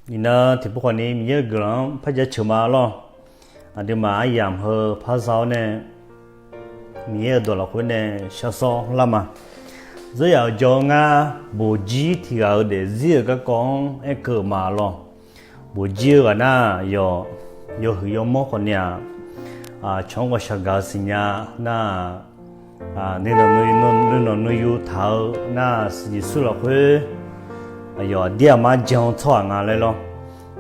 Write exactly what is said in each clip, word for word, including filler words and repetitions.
Iqnan tiqpov khawfni Miqyaer-euq guiqlanq-anr par jaceuq ma lawr. Aqduimaf aryamq heu par za-awr nae, Miqyaer-euq dawq lafkhoer nae shar sawr lar ma. Dzeur yaf-euq jawr-eu ngar, boqjir tiq ghaq-euq daefzir-euq garkawv-anr aerkeuv-euq ma lawr. Boqjir-eu ghaq nar, yawq, yawhuiq yawmawr khawfni-aq, cawq-anr ghawqshaq gaq-eu siqnya nar, nuinanq nuiyu taq-eu nar, Yeqsur lafkhoer aqyawf aqdir aqmar jan-eu tsawrhaq nga laer lawr.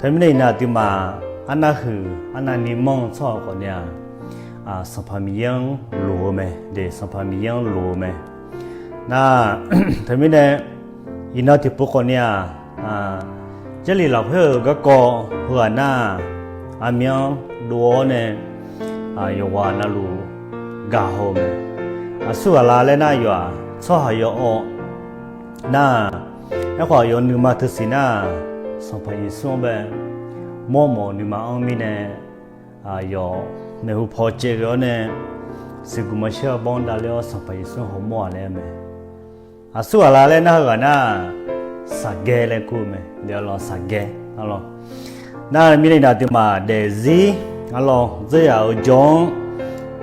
Teumirnae iqnan aqduimaf arnavhuiq arnavni manr-eu tsawrhaq khawfni-aq, Sanqpaq Miqyaer-anr loq-eu mae. Sanqpaq Miqyaer-anr loq-eu mae. Nar, teumirnae iqnan tiqpov khawfni-aq, Jarlif lafkhoer-euq garkawv heughaq nar, armyanr dov-awr nae yawqghaq navluf gaq haw-eu mae. Aqsurghaq la laer nar, yawf-aq tsawrhaq yawawr nar, aerkhawf yawf nuima teusiq nar, Sanqpaq Yeqsur-anr bae mawrmawf-eu nuima-anr mirnae, yawf maeqhu paw caev ghae-awr nae, siqguq maqshar-eu bawr davler-awr Sanqpaq Yeqsur-anr hawmawr-aq laer mae. Aqsurghaq la laer nar, heughaq nar, Saqgaer laer kur-eu mae. Saqgaer, arlawr. Nar mirnae iqnan aqduimaf daefzir, arlawr, dzeur yaf-euq jawr-anr,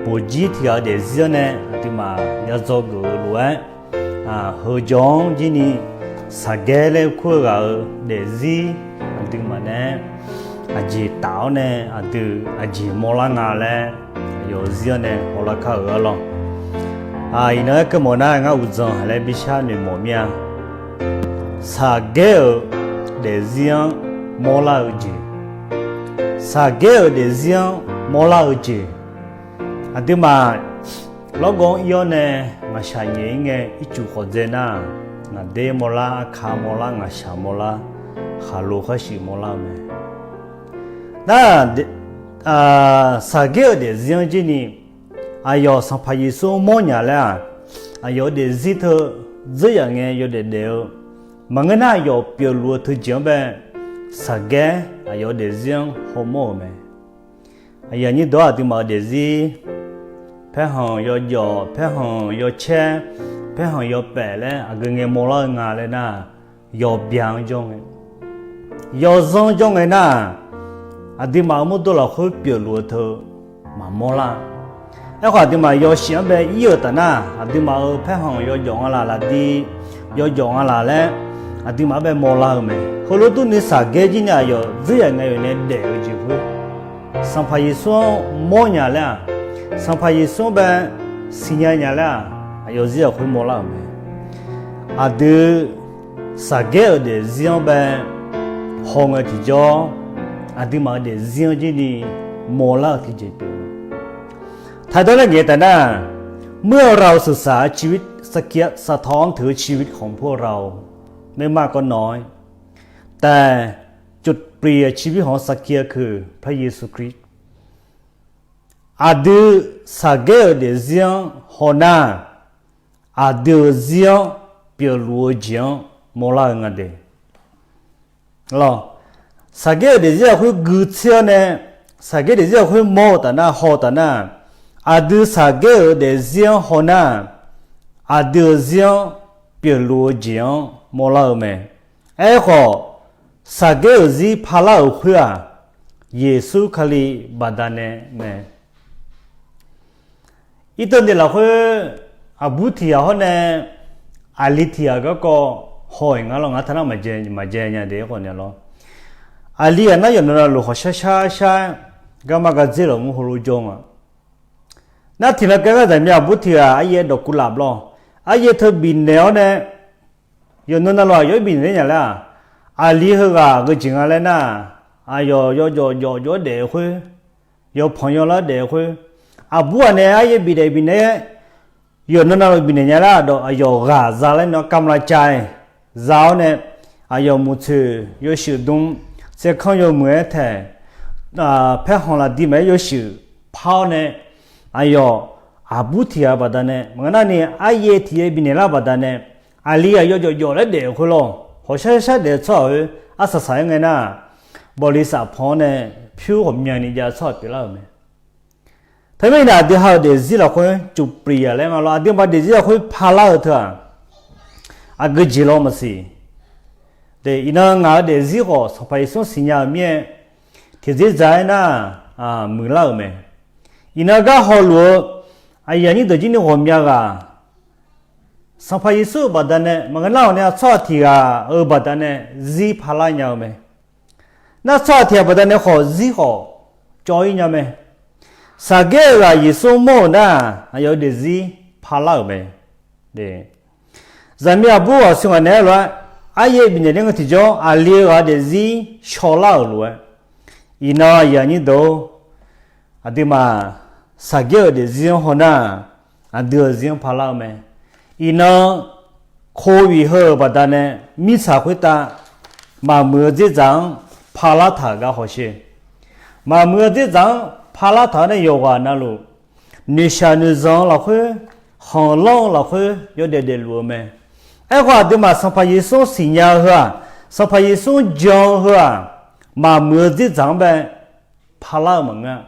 boqjir tiq ghaq-euq daefzir-anr nae aqduimaf yadzaw geuf-eu lof-aer, heu jawr-anr jirni Saqgaer laer kur-eu ghaq-euq daefzir aqduimaf nae aqjeq taf-awr nae aqdui aqjeq mawrlar nga laer, yawf-euq zir-anr nae hawlar kar-euq arlawr. Iqnan aerkeuv mawf nar, ngar uqdzan haq laer bishar noeqmawf mir-a. Saqgaer-euq daefzir-anr mawrlar-eu jeq. Saqgaer-euq daefzir-anr mawrlar-eu jeq. Aqduimaf lawrgawv-anr ir-awr nae ngaqshaq nyaef-ir ngae ircuf khawf dzae nar, ngaqder mawrlar, arka mawrlar, ngaqshaq mawrlar, khaqlo khar shif mawrlar-eu mae. Nar, Saqgaer-euq daefzir-anr jirni, aqyawf Sanqpaq Yeqsur-anr mawrnya laer-aq, aqyawf-euq daefzir teu dzeur yaf ngae yawdaef daef-eu, maqngeur nar aqyawf pyeufluf-eu teujeq-anr bae, Saqgaer aqyawf-euq daefzir-anr hawmawr-euq mae. Aqyuif aqnyir dawq-aq, aqduimaf-euq daefzir, paerkhanq yawjawf, paerkhanq yawcaer, paerkhanq yawpaef laer aqgeu ngae mawrlar-eu nga laer nar, yawbya-anr jawr ngae, yawzanr jawr ngae nar, aqduimaf-euq mawrdo lafkhoer pyeufluf-eu teu maqmawr lar. Aerkhawf, aqduimaf yawshif-anr bae ir-euq taf nar, aqduimaf-euq paerkhanq yawjawf nga laf, lafdi yawjawf nga laf laer, aqduimaf-anr bae mawrlar-eu mae. Heulof durni Saqgaer jirni aqyawf dzeur yaf ngae yawf nae daef-eu jeq khoer, Sanqpaq Yeqsur-anr mawrnya laer-aq, Sanqpaq Yeqsur-anr bae siqnya nya laer-aq, aqyawf zir lafkhoer mawrlar-euq mae. Aqdui Saqgaer-euq daefzir-anr bae haw ngae tiqjawr, aqduimaf-euq daefzir-anr jirni mawrlar-eu tiqjeq pyeuf-eu. ไทย dawr laer ngaeq-eu taf nar, เมื่อเราศึกษาชีวิตสะเกียะ สะท้อนถึงชีวิตของพวกเรา ไม่มากก็น้อย แต่จุดเปลี่ยนชีวิตของสะเกียะคือพระเยซูคริสต์ Aqdui Saqgaer-euq daefzir-anr haw nar, aqdui-euq zir-anr pyeufluf-eu jeq-anr mawrlar-eu nga de. Saqgaer-euq daefzir lafkhoer guitser-awr nae, Saqgaer daefzir lafkhoer mawr-eu taf nar, haw-eu taf nar, aqdui Saqgaer-euq daefzir-anr haw nar, aqdui-euq zir-anr pyeufluf-eu jeq-anr mawrlar-eu mae. Aerkhawf, Saqgaer-euq zir parlar-euq khoer-aq, Yeqsur Kali baqdanae mae. Irteuv ni lafkhoer, aqbur tiq ghaq hawr nae aqli tiq ghaq garkawv haw-iq nga lawr, ngar taq nar maqjae nya de khawf ni lawr. Aqli ghaq nar yawqnan navluf hawqshar shar shar-aer garma gardzer lafmur heulof jawr nga. Nar tiqnan kaer gar zaqmiq aqbur tiq ghaq aryaer dawqkuv laf lawr. Aryaer teu bifnaeq-awr nae, yawqnan navluf aqyawf-aer bifnaeq ler nya laer-aq, aqli heughaq geujeq nga laer nar, aqyawf yawjawf jawf jawf-aer daef-eu khoer, yawpanq yawlar daef-eu khoer, aqbur ghaq nae aryaer bifnaeq bifnaeq-aer, yawqnan navluf bifnaeq nya laer-aq, dawq aqyawf ghaq za laer nawr kamqlav cav-aer za-awr nae, aqyawf muiqtsoeq yawshuif dm, tsaevkanr yawmuiq-aer taeq, paerkhanq lafdi maqaer yawshuif par-awr nae, aqyawf aqbur tiq ghaq baqdanae maqngeur nar ni aryaer tiq yaer bifnaeq lar baqdanae, aqli ghaq yawjawf jawf laer daef-eu khoer lawr, hawqshar shar daef-eu tsawrhaq khoer arsaq saq-aer ngae nar, bawqli saf pan-awr nae pyur ghawqmyani jav-eu tsawrhaq pyeuflar-euq mae. Teumirnae aqdui ha-euq daefzir lafkhoer cufpliq-aq laer nga lawr, aqduimaf daefzir lafkhoer parlar-eu teu-aq, aqgeujeq lawr maqsiq. Iqnan ngaq-euq daefzir khawf Sanqpaq Yeqsur siqnya-euq mir-aer, tiqdzer dzaq-aer nar, muiqlar-euq mae. Iqnan gar hawluf-eu aqyuif aqnyir deuq jir ni ghawqmya ghaq, Sanqpaq Yeqsur-euq baqdanae maqngeur nar-awq nae tsawrhaq tiq ghaq-euq baqdanae zir parlar nya-eu mae. Nar tsawrhaq tiq ghaq baqdanae khawf zir khawf cawv-ir nya mae. Saqgaer-euq ghaq Yeqsur mawr-euq nar, aqyawf-eu daefzir parlar-euq mae. Zaqmiq aqbur ghaq siq ngaq naeq-aer lof-aer, aryaer bifnaeq ler nga tiqjawr aqli-eu ghaq-eu daefzir shawrlar-euq lof-aer, iqnan aqyuif aqnyir deuq-or, aqduimaf Saqgaer-euq daefzir-anr hawnar, aqdui-euq zir-anr parlar-eu mae. Iqnan covid heu-euq baqdanae mirtsaq khoertav maqmuiq-eu dzerdzaq-anr parlar taq-euq gar hawsher. Maqmuiq-eu dzerdzaq-anr parlar taq-eu nae yawqghaq navluf, noeqshaq noeqzanq-eu lafkhoer, khanqlanr-eu lafkhoer yawdaef daefluf-eu mae. Aerkhawf aqduimaf Sanqpaq Yeqsur-anr siqnya-eu heu-aq, Sanqpaq Yeqsur-anr jan-eu heu-aq, maqmuiq-eu dzerdzaq-anr bae parlar-eu maqngeur-a.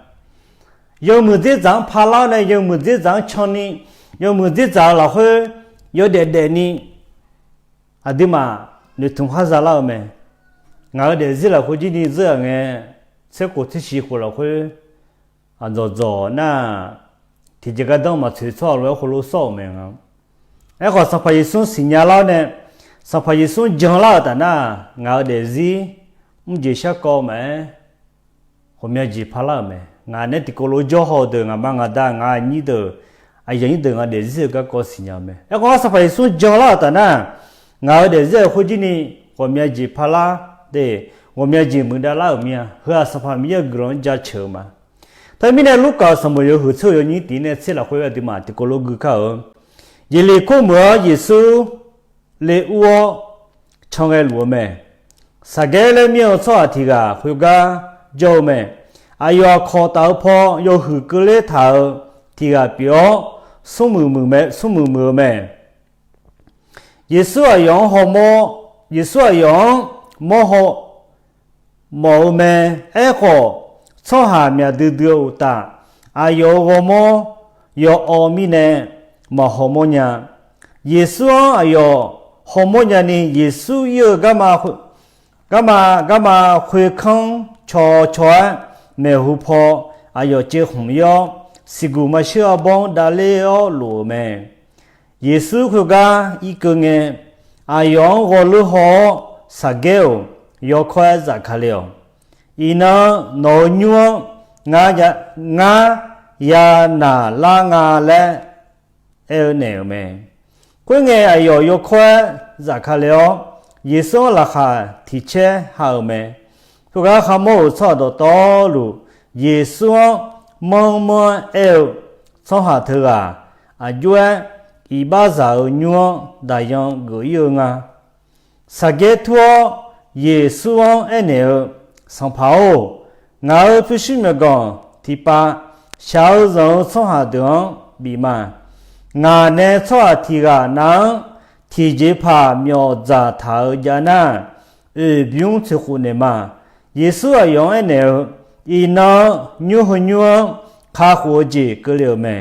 Yawmuiq dzerdzaq-anr parlar-awr nae yawmuiq dzerdzaq-anr canni, yawmuiq dzerdzaq-eu lafkhoer yawdaef daefni, aqduimaf noeqtmq khar zalar-eu mae. Ngaq-euq daefzir lafkhoer jir ni dzeur-aq ngae, tserkhof tsershiq khof lafkhoer aqdzawq dzawq nar, tiqjeq gardanr maqtsoeq tsawrhaq lof-aer heulof sawr-euq mae nga. Aerkhawf Sanqpaq Yeqsur siqnya lar-awr nae, Sanqpaq Yeqsur janlar-euq taf nar, ngaq-euq daefzir mrjeq sharkawv maqaer, ghawqmya jeq parlar-euq mae. Ngaq nae tiqkawv lof jawr haw-eu deuq, ngaqma ngaqda ngaq aqnyir deuq, aqyuif aqnyir deuq ngaq daefzir-euq garkawv siqnya-eu mae. Aerkhawf ngar Sanqpaq Yeqsur janlar-euq taf nar, ngaq-euq daefzir-euq khoer jir ni ghawqmya jeq parlar de, ghawqmya jeq muiqdav lar-euq mir-a. Heu-aq Sanqpaq Miqyaer-euq guiqlanq-anr jaceuq-eu ma. Teumirnae Lurkaf-euq sanqbof yawhuiq tser-eu yawnyir tiq nae tser lafkhoer aqduimaf tiqkawv lof gui kar-eu, Yeqliqkor meuq-anr Yeqsur le ur-awr can ghae luf-eu mae. Saqgaer laer myanr-eu tsawrhaq tiq ghaq khoergar jawr-eu mae. Aqyawf aqkawq taf-eu paw yawhuiq keuvler taq-eu tiq ghaq pyeuf-awr, smrmuiq muiq-eu mae. Yeqsur aqyawf-anr hawmawr, Yeqsur aqyawf-anr mawrhaw mawf-eu mae. Aerkhawf, tsawrhaq myaq duidui-eu uqtaf, aqyawf-euq ghawrmawr yawawv mirnae maqhaw mawrnya. Yeqsur-anr aqyawf hawmawr nyani, Yeqsur ir-eu garma, garma khoerkanr caw caw-aer, maeqhu paw aqyawf caev khmq ir-awr, siqguq maqshir arbawr-anr davler-awr luf-euq mae. Yeqsur khoergar irkeuv ngae, aqyawf-anr ghawrleur haw-awr, Saqgaer-or, yawkawr-aer zafkale-awq. Iqnan nawq-euq nymr-anr ngar ya naq lar nga laer aer-eu naeq-euq mae. Khoerngae, aqyawf yawkawr-aer zafkale-awr, Yeqsur-anr laqkhaq tiq caer ha-euq mae. Khoergar kharmawr-euq tsawrhaq dawqtawvluf, Yeqsur-anr manr manr-aer aer-eu tsawrhaq teughaq aqjox-aer, iqbaxzaq-euq nymr-anr daqyan geuf ir-eu nga. Saqgaer tur-awr, Yeqsur-anr aernaeq-eu, Sanqpaq-or, ngaq-euq pyurshuir myawqganq tiqpav shaq-eu zanq-eu tsawrhaq deuq-anr bif ma. Ngaq nae tsawrhaq tiq ghaq nav-anr tiqjeqpaq myawf dzaqtaq-eu jav nar, oeq bymr tsoeqkhof naeqma. Yeqsur aqyawf-anr aernaeq-eu, Iqnan nymr heu nymr-anr kakhof-eu jeq keuvle-euq mae.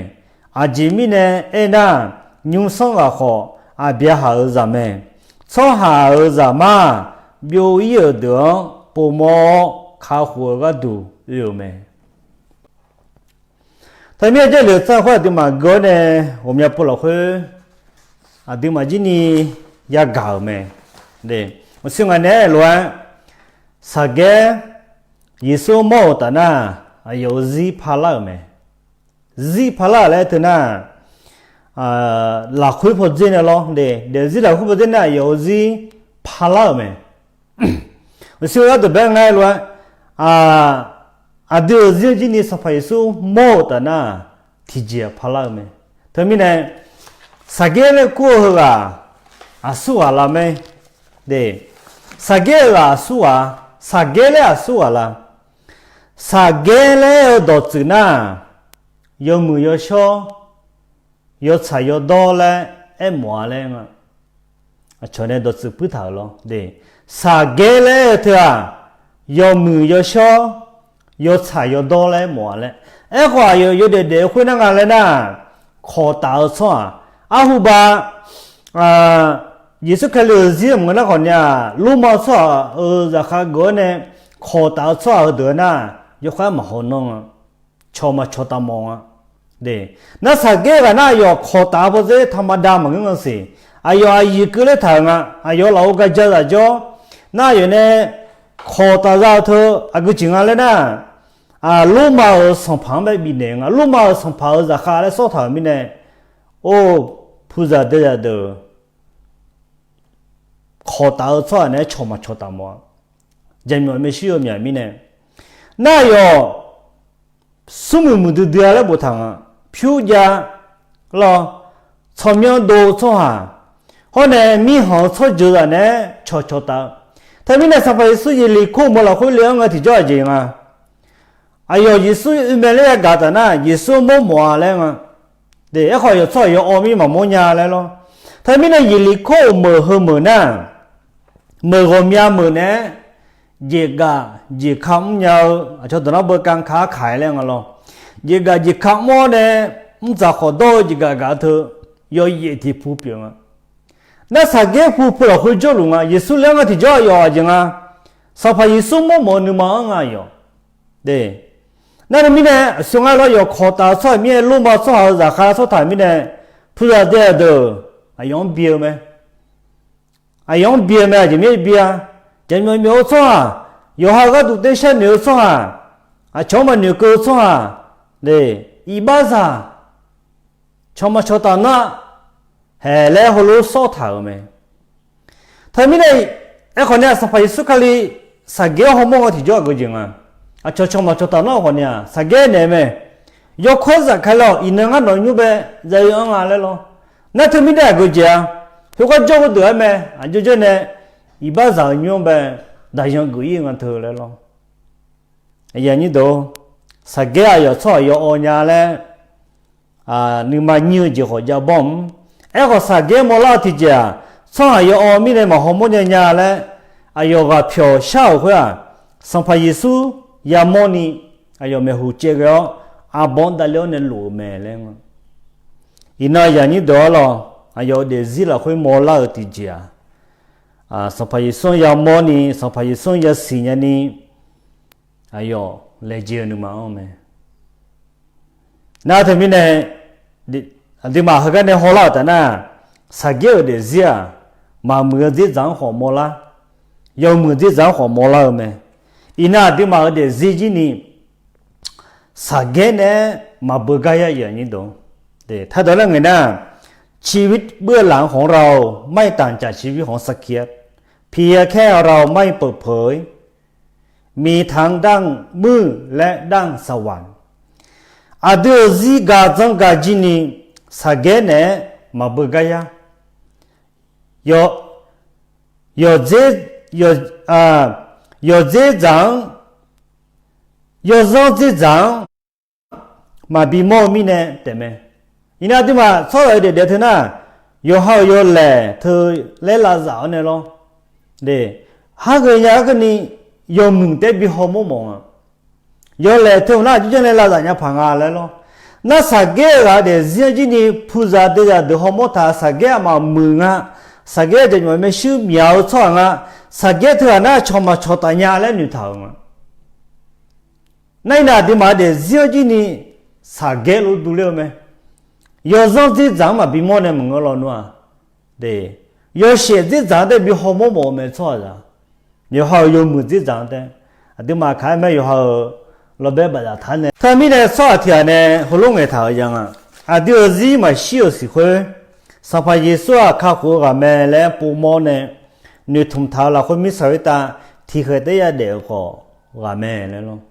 Aqjeq mirnae aernar, nymrsanr ghaq khawf Aqbyaqhaq-euq zaqmae. Tsawrhaq-euq Zaqmar-aq, byov ir-euq deuq-anr povmawr-awr kakhof-eu gharduq oe-euq mae. Teumirnae Jarlif-eu tsawrhaq khoer aqduimaf gui-awr nae ghawqmya pov lafkhoer aqduimaf jir ni yagaq-euq mae. Maqsiq ngaq naeq-aer lof-aer, Saqgaer Yeqsur mawr-euq taf nar, aqyawf-euq zir parlar-euq mae. Zir parlar-euq laer teu nar, lafkhoer pawdzer nae lawr, daefzir lafkhoer pawdzer nar aqyawf-euq zir parlar-euq mae. Maqsiq gharduq bae nga-aer lof-aer, aqdui-euq zir-anr jir ni Sanqpaq Yeqsur mawr-euq taf nar, tiqjeq-aq parlar-eu mae. Teumirnae, Saqgaer laer kur-eu heughaq aqsurghaq la mae. Saqgaer-eu ghaq aqsurghaq, Saqgaer laer aqsurghaq la. Saqgaer laer aer-eu dawqtsuif nar, yawmuiq yawshawr, yawtsaq yawdawr laer aermawf-a laer nga. Aqcawq nae dawqtsuif puirtaq-euq lawr. Saqgaer laer aer-eu teu-aq, yawmuiq yawshawr, yawtsaq yawdawr laer aermawf-a laer. Aerkhawf aqyawf yawdaef daef-eu khoernar nga laer nar, kawq taf-eu tsawrhaq, arhuba, Yeqsur Kali-euq zir maqngeur nar khawf ni-aq, Lormav-eu tsawrhaq-euq zaqkhav geuf-awr nae kawq taf-eu tsawrhaq heudeuq-anr nar, yawkhav maqhaw nanr-a, cawq maqcawq taf mawf-a. Nar Saqgaer ghaq nar aqyawf kawq taf-eu pawdzer taqmada maqngeur nga siq. Aqyawf aqyuif keuvler taq-euq nga. Aqyawf lafov gaq ja zaq jawr nar, aqyawf nae kawq taf za-eu teu aqgeu jeq nga laer nar, Lormav-euq sanqpaq-anr bae bifnaeq-eu nga. Lormav-euq sanqpaq-euq zaqkhav laer sawr taq-euq mirnae, or, puqzaq daezaq deuq kawq taf-eu tsawrhaq naeq-aer cawq maqcawq taf mawf-a. Jaqmyawf maershuir-eu myaq mirnae, nar aqyawf smrmuiq muiqdui dui-a laer boftaq nga. Pyur jav lawr, tsawrmyanr dov-eu tsawrhaq, hawr nae mirkhanq-eu tsawrjeuq zaq naeq-aer cawqcawq taf-eu. Teumirnae Sanqpaq Yeqsur Yeqliqkor meuq lafkhoer le-anr ngae tiqjawr aqjeq nga. Aqyawf Yeqsur oe mae laer yagaq taf nar, Yeqsur mawrmawf-a laer nga. Aerkhawf yawqtsawrhaq yawawr mir maqmawr nya laer lawr. Teumirnae Yeqliqkor-euq meuq heumeuq nar, meuq ghawqmya meuq naeq-aer jeqgaf jeqka mrnya-eu aqcawq dawq nar beuka ka kaq-aer laer nga lawr. Jeqgaf jeqka mr-awr nae mrdzaq khawf dawr-eu jeqgaf gaq-eu teu yawyaef tiq pu pyeuf nga. Nar Saqgaer pu pu lafkhoer jawrluf nga. Yeqsur le-anr ngae tiqjawr aqyawf aqjeq nga. Sanqpaq Yeqsur mawrmawf-eu nuima-anr nga aqyawf. Nar teumirnae aqsur ngar lawr yawq kawq taf-eu tsawrhaq mirnae, Lormav tsawrhaq-euq zaqkhav sawr taq mirnae, puqzaq daezaq deuq aqyawf-anr bi-eu mae. Aqyawf-anr bi-eu mae. Aqjeq mirnae bi-a, jaqmyawf myawf-eu tsawrhaq, yawqha-euq gharduq tersar noeq-eu tsawrhaq, aqcawq-anr maqnoeq keuv-eu tsawrhaq, iqbaxzaq, cawq maqcawq taf nar, haeq laer heulof sawr taq-euq mae. Teumirnae, aerkhawf ni-aq Sanqpaq Yeqsur Kali Saqgaer hawmawr nga tiqjawr aqgeu jeq nga. Aqcawq cawq maqcawq taf nar khawf ni-aq Saqgaer naeq mae. Yawkawr zafkale-awq, iqnan ngar nawq nymr bae za-eu anr nga laer lawr. Nar teumirnae aqgeu jeq-a, khoergar jawr-eu deuq-aer mae. Aqjox jawr nae iqbaxzaq-euq nymr-anr bae daqyan geuf-ir-eu nga teu laer lawr. Saqgaer aqyawf tsawrhaq yawawr nya laer nuima nyir-eu jeq khawf jav bawr-mr. Aerkhawf Saqgaer mawrlar-eu tiqjeq-aq, tsawrhaq yawawr mirnae maqhaw mawrnya nya laer, aqyawf ghaqpyawq shar-euq khoer-aq, Sanqpaq Yeqsur yamawrni aqyawf maeqhu caev ghae-awr, arbawr davler-awr nae lof-euq mae laer nga. Iqnan aqyuif aqnyir deuq-ar lawq, aqyawf-euq daefzir lafkhoer mawrlar-eu tiqjeq-aq, Sanqpaq Yeqsur-anr yamawrni, Sanqpaq Yeqsur-anr yasiq nyani, aqyawf laejae-eu nuima anr mae. Nar teumirnae, aqduimaf heugar nae hawlar-euq taf nar, Saqgaer-euq daefzir-aq, maqmuiq-eu dzerdzaq-anr khawf mawrlar, yawmuiq dzerdzaq-anr khawf mawrlar-eu mae. Iqnan aqduimaf-euq daefzir jir ni, Saqgaer nae-aer maqbeugar yar-euq aqnyir deuq. Tadawq nar ngaeq nar, ชีวิตเบื้องหลังของเรา ไม่ต่างจากชีวิตของซาเคอัส เพียงแค่เราไม่เปิดเผย มีทั้งด้านมืดและด้านสว่าง Aqdui-euq zir gaq dzanr gaq jir ni, Saqgaer naeq-aer maqbeugar yar. Yawqdzer, yawqdzerdzaq-anr, yawzanr dzerdzaq-anr maqbi mawr-eu mirnae taefmae. Iqnan aqduimaf tsawrhaq-euq daef daef teu nar, yawqha-euq yawlaeq teu laer lavzaf-awr nae lawr. Hargheu nya-aer keuvni yawmuiq taef-aer bi hawmawr mawf nga. Yawlaeq teu nar aqjox janr nae lavzaf nya paq nga laer lawr. Nar Saqgaer-euq ghaq daefzir-anr jir ni puqzaq deuq zaqdeuq hawmawr taq, Saqgaer aqmaf muiq nga, Saqgaer jaqmyawf maershuir myaq-eu tsawrhaq nga, Saqgaer teughaq nar cawq maqcawq taf nya laer noeqtaq-euq nga. Nar iqnan aqduimaf-euq daefzir-anr jir ni Saqgaer lof durler-eu mae. Yawzanr dzerdzaq-anr maqbi mawr nae maqngeur lawnmr-aq, yawshaef dzerdzaq-anr taef bi hawmawr mawf-eu mae tsawrhaqzaq. Yawqha-euq yawmuiq dzerdzaq-anr taef, aqduimaf kaq-aer mae yawqha-euq lawbae bafzaf taq nae. Teumirnae tsawrhaq tiq ghaq nae heulof ngaeqtaq-euq ya nga. Aqdui-euq zir maqshir-euq siq khoer, Sanqpaq Yeqsur-aq kakhof-eu ghaq mae laer povmawr nae noeqtmq taq-eu lafkhoer mirtsaq khoertav tiqkhaeq taef yadaef-eu khawf ghaq mae laer lawr.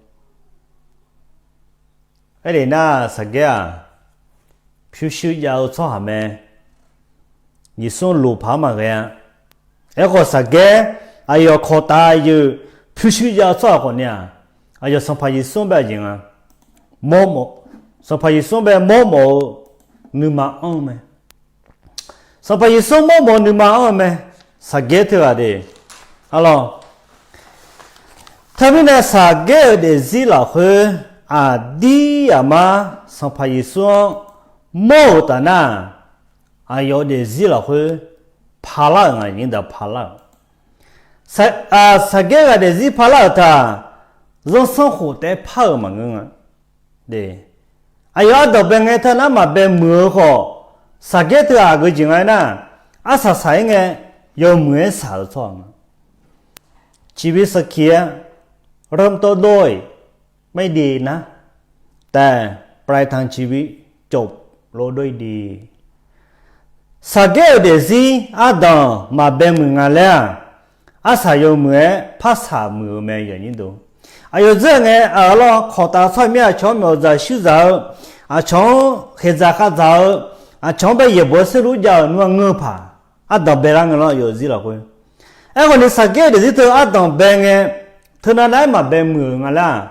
Aerlef nar Saqgaer-aq pyurshuir jav-eu tsawrhaq mae. Yeqsur-anr loq paq-anr maqghae-a. Aerkhawf Saqgaer aqyawf kawqtaf yeuq pyurshuir jav-eu tsawrhaq khawf ni-aq, aqyawf Sanqpaq Yeqsur-anr bae aqjeq nga, mawrmawf, Sanqpaq Yeqsur-anr bae mawrmawf-eu nuima anr-eu mae. Sanqpaq Yeqsur-anr mawrmawf-eu nuima anr-eu mae. Saqgaer teughaq de, arlawr. Teumirnae Saqgaer-euq daefzir lafkhoer aqdir aqmar Sanqpaq Yeqsur-anr mawr-euq taf nar, aqyawf-euq daefzir lafkhoer parlar-euq nga, nyirdaq parlar-euq. Saqgaer ghaq daefzir parlar-euq taq, zanrsanrkhof taef-aer par-euq maqngeur nga. Aqyawf ardanq bae ngae teu nar maqbae muiq-eu khawf, Saqgaer teu-aq aqgeu jeq nga aernar, arsaq saq-ir ngae yawmuiq-aer saq-eu tsawrhaq nga. ชีวิตสะเกีย เริ่มต้นด้วยไม่ดีนะ แต่ปลายทางชีวิตจบลงด้วยดี Saqgaer-euq daefzir ardanq maqbae muiq nga laer-aq, arsaq yawmuiq-aer parsaq muiq-eu mae. Aqyawf dzeur-eu ngae, aqlawr kawqtaf tsawrhaq mir aqcawq-anr myawfdzaq shuirzaq-eu, aqcawq-anr khaeqdzaq khavdzaq-eu, aqcawq-anr bae yaeqbawq-aer saerluf jav-euq nuima ngeur-eu paq, ardanq bae lar ngae lawr, aqyawf-euq zir lafkhoer. Aerkhawf ni Saqgaer-euq daefzir teu ardanq bae ngae, teu navnav-aer maqbae muiq-euq nga laer-aq,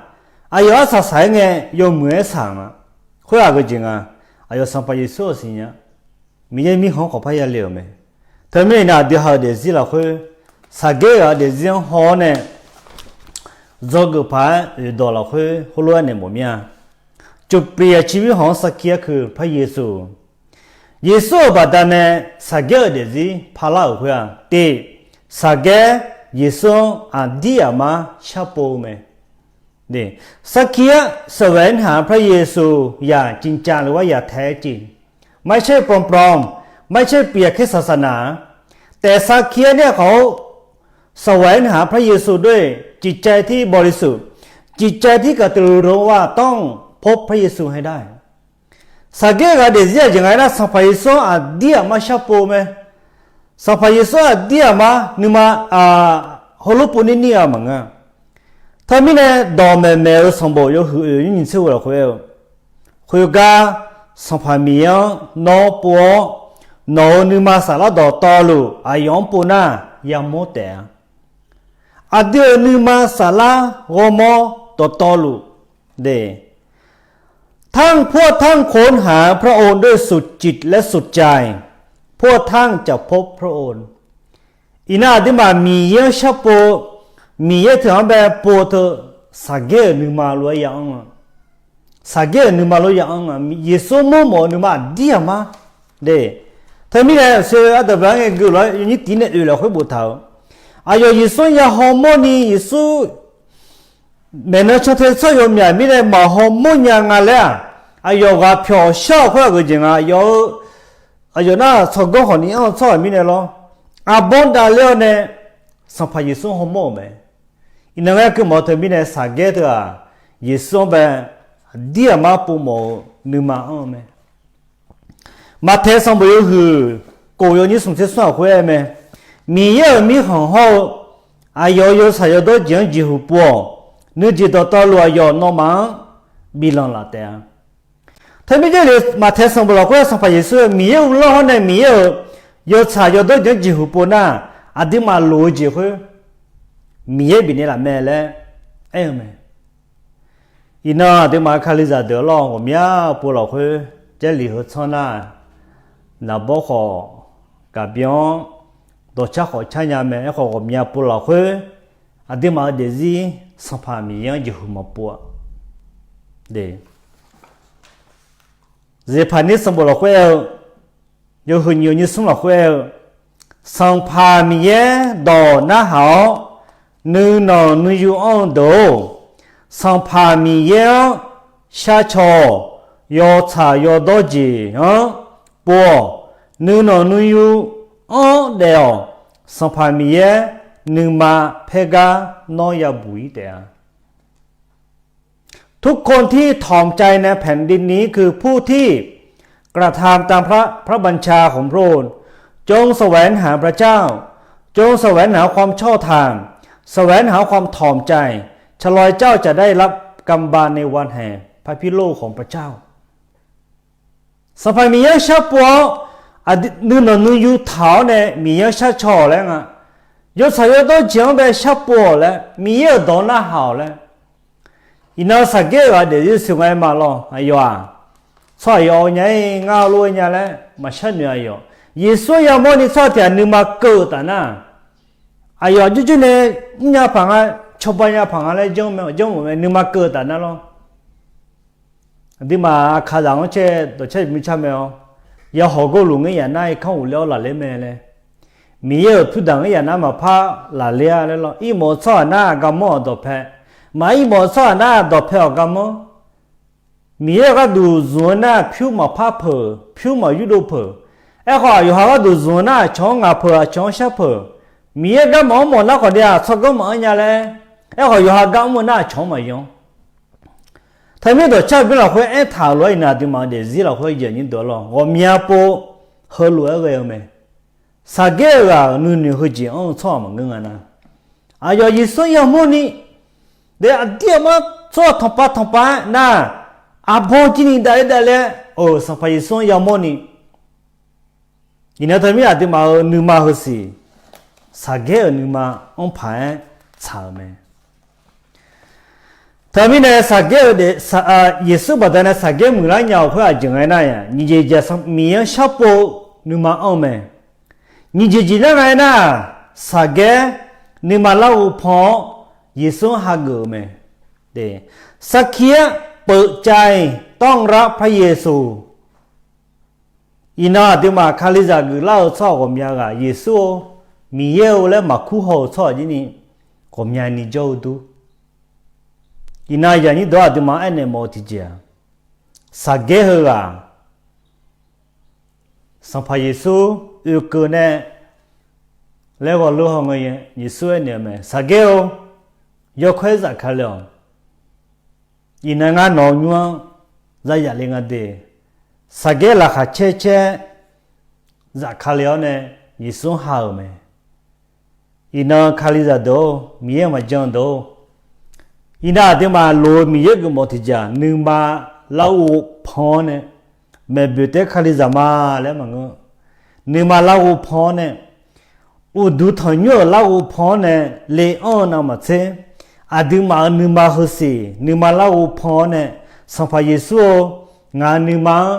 aqyawf arsaq saq-aer ngae yawmuiq-aer saq nga. Khoer aqgeu jeq nga, aqyawf Sanqpaq Yeqsur-euq siqnya, Miqyaer mirkhanq-anr khawf parya le-euq mae. Teumirnae iqnan aqdui ha-euq daefzir lafkhoer, Saqgaer-euq daefzir-anr haw-awr nae, dzawgeuf paq-aer oeqdawq lafkhoer heulof-aer naeq mawf mir-a. จุดเปลี่ยนชีวิตของสะเกียคือพระเยซู Yeqsur-euq baqdanae Saqgaer-euq daefzir parlar-euq khoer-aq, tiq, Saqgaer Yeqsur-anr aqdir aqmar sharpov-eu mae. สักเคีย แสวงหาพระเยซูอย่างจริงจัง หรือว่าอย่างแท้จริง ไม่ใช่ปลอมๆ ไม่ใช่เปียกแค่ศาสนา แต่สักเคียเนี่ยเขาแสวงหาพระเยซูด้วยจิตใจที่บริสุทธิ์ จิตใจที่กระตือรือร้นว่าต้องพบพระเยซูให้ได้ Saqgaer ghaq daefzir-aq jeq nga aernar, Sanqpaq Yeqsur-anr aqdir aqmar sharpov mae. Sanqpaq Yeqsur aqdir aqmar nuima heulof pov nir nir-a maqngeur. Teumirnae dawqmaeq maeq-eu sanqbof yawhuiq oeq nyiq tser ghoe lafkhoer aer-eu, khoergar Sanqpaq Miqyaer-anr nawr pov-awr, nawq-euq nuima saflar dawqtawvluf aqyawf-anr pov nar yamawr taef-a. Aqdui-euq nuima saflar ghawrmawr dawqtawvluf de ท่านผู้ท่านค้นหาพระองค์ด้วยสุดจิตและสุดใจ พวกท่านจะพบพระองค์ Iqnan aqduimaf Miqyaer-anr sharpov, Miqyaer teughaq-anr bae pov teu, Saqgaer-euq nuima lof-aer ya-anr-a. Saqgaer-euq nuima lof ya-anr-a, Yeqsur mawrmawf-eu nuima aqdir aqmar de. Teumirnae aqsur ardanq bae-anr ngae geuf lof-aer yawnyir tiq nae oeq lafkhoer boftaq-eu, aqyawf Yeqsur ya hawmawr ni Yeqsur maeqnan can te tsawrhaq yawmyaq mirnae maqhaw mawrnya nga laer-aq, aqyawf ghaq pyawq shar-euq khoer aqgeu jeq nga. Aqyawf-eu, aqyawf nar tsawrganr khawf ni anr-eu tsawrhaq mirnae lawr, arbawr davler-awr nae Sanqpaq Yeqsur hawmawr-euq mae. Iqnan ngar keuv mawf-eu teumirnae Saqgaer teu-aq, Yeqsur-anr bae aqdir aqmar povmawf-eu nuima anr-eu mae. Maqtaeq sanqbof yawhuiq kof yawnyir smq tser smr lafkhoer aer mae, Miqyaer-euq mirkhanq hawr-eu aqyawf-euq yawtsaq yawdawr jeq-anr jeqhuq pov-awq. Nuijeq dawqtawvluf aqyawf nawmaf-anr biflanq laf taef-a. Teumirnae Maqtaeq sanqbof lafkhoer Sanqpaq Yeqsur Miqyaer uvlanr hawr nae Miqyaer-euq yawtsaq yawdawr jeq-anr jeqhuq pov nar, aqduimaf loq-eu jeq khoer Miqyaer bifnaeq laf mae laer aer-eu mae. Iqnan aqduimaf-eu Kalizaq deuq lawr ghawqmya pov lafkhoer, Jarlif heu tsanr nar, naqbawr khawf gaqbyan-awr, dawqcar khawf car nya mae. Aerkhawf ghawqmya pov lafkhoer, aqduimaf-eu daefzir Sanqpaq Miqyaer-anr jeqhuq maqpov-a. Zeqpaqnir sanqbof lafkhoer aer-eu, yawhuiq nyiq yawnyir smr lafkhoer aer-eu, Sanqpaq Miqyaer dawq narhaq-awr, nuinanq nuiyu anr-eu deuq-or, Sanqpaq Miqyaer-anr sharcaw-awq. Yawtsaq yawdawr jeq-anr pov-awq. Nuinanq nuiyu anr daef-awq. Sanqpaq Miqyaer nuima paergar nawr yabuq-ir taef-a. ทุกคนที่ถ่อมใจในแผ่นดินนี้ คือผู้ที่กระทำตามพระบัญชาของพระองค์ จงแสวงหาพระเจ้า จงแสวงหาความชอบธรรม แสวงหาความถ่อมใจ ชะลอยเจ้าจะได้รับกำบานในวันแห่งพระพิโรธของพระเจ้า Sanqpaq Miqyaer-anr sharpov-awr, nuinanq nuiyu taq-awr nae Miqyaer-anr sharcaw-awq laer nga. Yawtsaq yawdawr jeq-anr bae sharpov-awq laer, Miqyaer-euq dawq narhaq-awq laer. Iqnan Saqgaer-euq ghaq daefzir siq nga aer ma lawr. Aqyawf-aq, tsawrhaq yawf-eu nya-ir ngar lof-aer nya laer maqshar noeq aqyawf. Yeqsur-anr yamawr ni tsawrhaq tiq ghaq nuima keuv-eu taf nar, aqyawf aqjox jox nae mrnya paq nga, cawba nya paq nga laer janr mae, janr mawf mae, nuima keuv-eu taf nar lawr. Aqduimaf aqkaqzaq-anr caer dawqcar-iq mrcar mae-awr, yahawq gawrluf ngaer yaf nar-iq kanr ghofler-awr lafler mae laer. Miqyaer-euq pyurdaq-anr yaf nar maqpar lafler-a laer lawr. Irmawf-eu tsawrhaq nar-aq garmanr-awq dawqpae, maq irmawf-eu tsawrhaq nar-aq dawqpae-awq garmanr. Miqyaer-euq gharduq zmq-eu nar-aq pyur maqpar peuq, pyur maq yurdov peuq. Aerkhawf yawqha gharduq zmq-eu nar-aq aqcawq-anr ngaq peuq, aqcawq-anr shar peuq. Miqyaer garmaf-anr mawf nar khawf ni-aq tsawrganr maqanr nya laer, aerkhawf yawqha gar mr-eu nar-aq aqcawq-anr maqyan. Teumirnae dawqcar bymr lafkhoer aertaq-euq lof-aer iqnan aqduimaf-eu daefzir lafkhoer aqnyir deuq-a lawr ghawqmya pov heulof-aer ghae-eu mae. Saqgaer-euq ghaq-euq nuinoeq heujeq anr-eu tsawrhaq maqngeur nga nar, aqyawf Yeqsur-anr yamawrni, de aqdir aqmar tsawrhaq tanqpav tanqpav-aer nar, arbawr jirni davler davler-aer-euq Sanqpaq Yeqsur-anr yamawrni, iqnan teumirnae aqduimaf-euq nuima heusiq, Saqgaer-euq nuima-anr paq-aer tsaq-euq mae. Teumirnae Saqgaer-eu, Yeqsur baqdanae Saqgaer muiqlar nya-euq khoer aqjeq ngae nar-aq, nyiq jeq jeq Miqyaer-anr sharpov-eu nuima anr-eu mae. Nyiq jeq jeq nar ngae nar-aq, Saqgaer nuima larghov pan-awr Yeqsur-anr hageuf-eu mae. Sarkir-aer peuf cav-iq tawr-anr lar par Yeqsur. Iqnan aqduimaf Kalizaq geuflar-eu tsawrhaq ghawqmya ghaq Yeqsur-or, Miqyaer-or laer maqkur haw-euq tsawrhaq jir ni ghawqmyani jawr-eu dur. Iqnan aqyuif aqnyir deuq-anr aqduimaf aernaeq mawf-eu tiqjeq-aq, Saqgaer heughaq Sanqpaq Yeqsur oekeuv nae laer ghawqlof haw ngae, Yeqsur aernaeq-eu mae, Saqgaer-or, yawkawr-aer zafkale-awq. Iqnan ngar nawq-eu nymr-anr zayaf le nga de. Saqgaer laqkhaq caer caer zafkale-awr nae Yeqsur-anr ha-euq mae. Iqnan Kalizaq deuq-or, Miqyaer maqjan deuq-or, iqnan aqduimaf loq-eu Miqyaer geufmawf tiqjeq-aq, nuima larghov pan-awr nae, maeqboeq taef-aer Kalizaq ma laer maqngeur. Nuima larghov pan-awr nae, uqduq tanqnymr-euq larghov pan-awr nae le anr-eu navmaqtser, aqduimaf-euq nuima heusiq nuima larghov pan-awr nae, Sanqpaq Yeqsur-or, ngaq-euq nuima-anr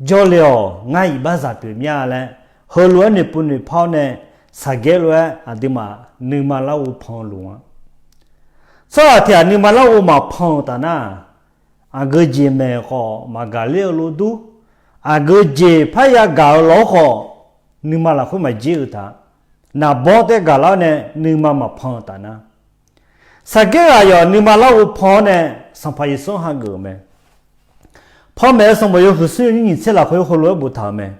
jawrle-awq, ngar iqbaxzaq pyeuf mir-a laer, heulof-aer noeqpov noeqpar-awr nae, Saqgaer lof-aer aqduimaf nuima larghov pan-eu luf-a. Tsawrhaq tiq ghaq nuima larghov maqpan-euq taf nar, aqgeu jeq maeq khawf maqgaq ler-eu lof dur, aqgeu jeq parya gaq-eu lawr khawf, nuima lafkhoer maqjer-eu taf, naqbawr taef-aer gaqlar-awr nae nuima maqpan-eu taf nar, Saqgaer ghaq yawf nuima larghov pan-awr nae Sanqpaq Yeqsur-anr hageuf-euq mae. Panmaeq-eu sanqbof yawhuiq smr nyiq tser lafkhoer heulof-aer boftaq-euq mae.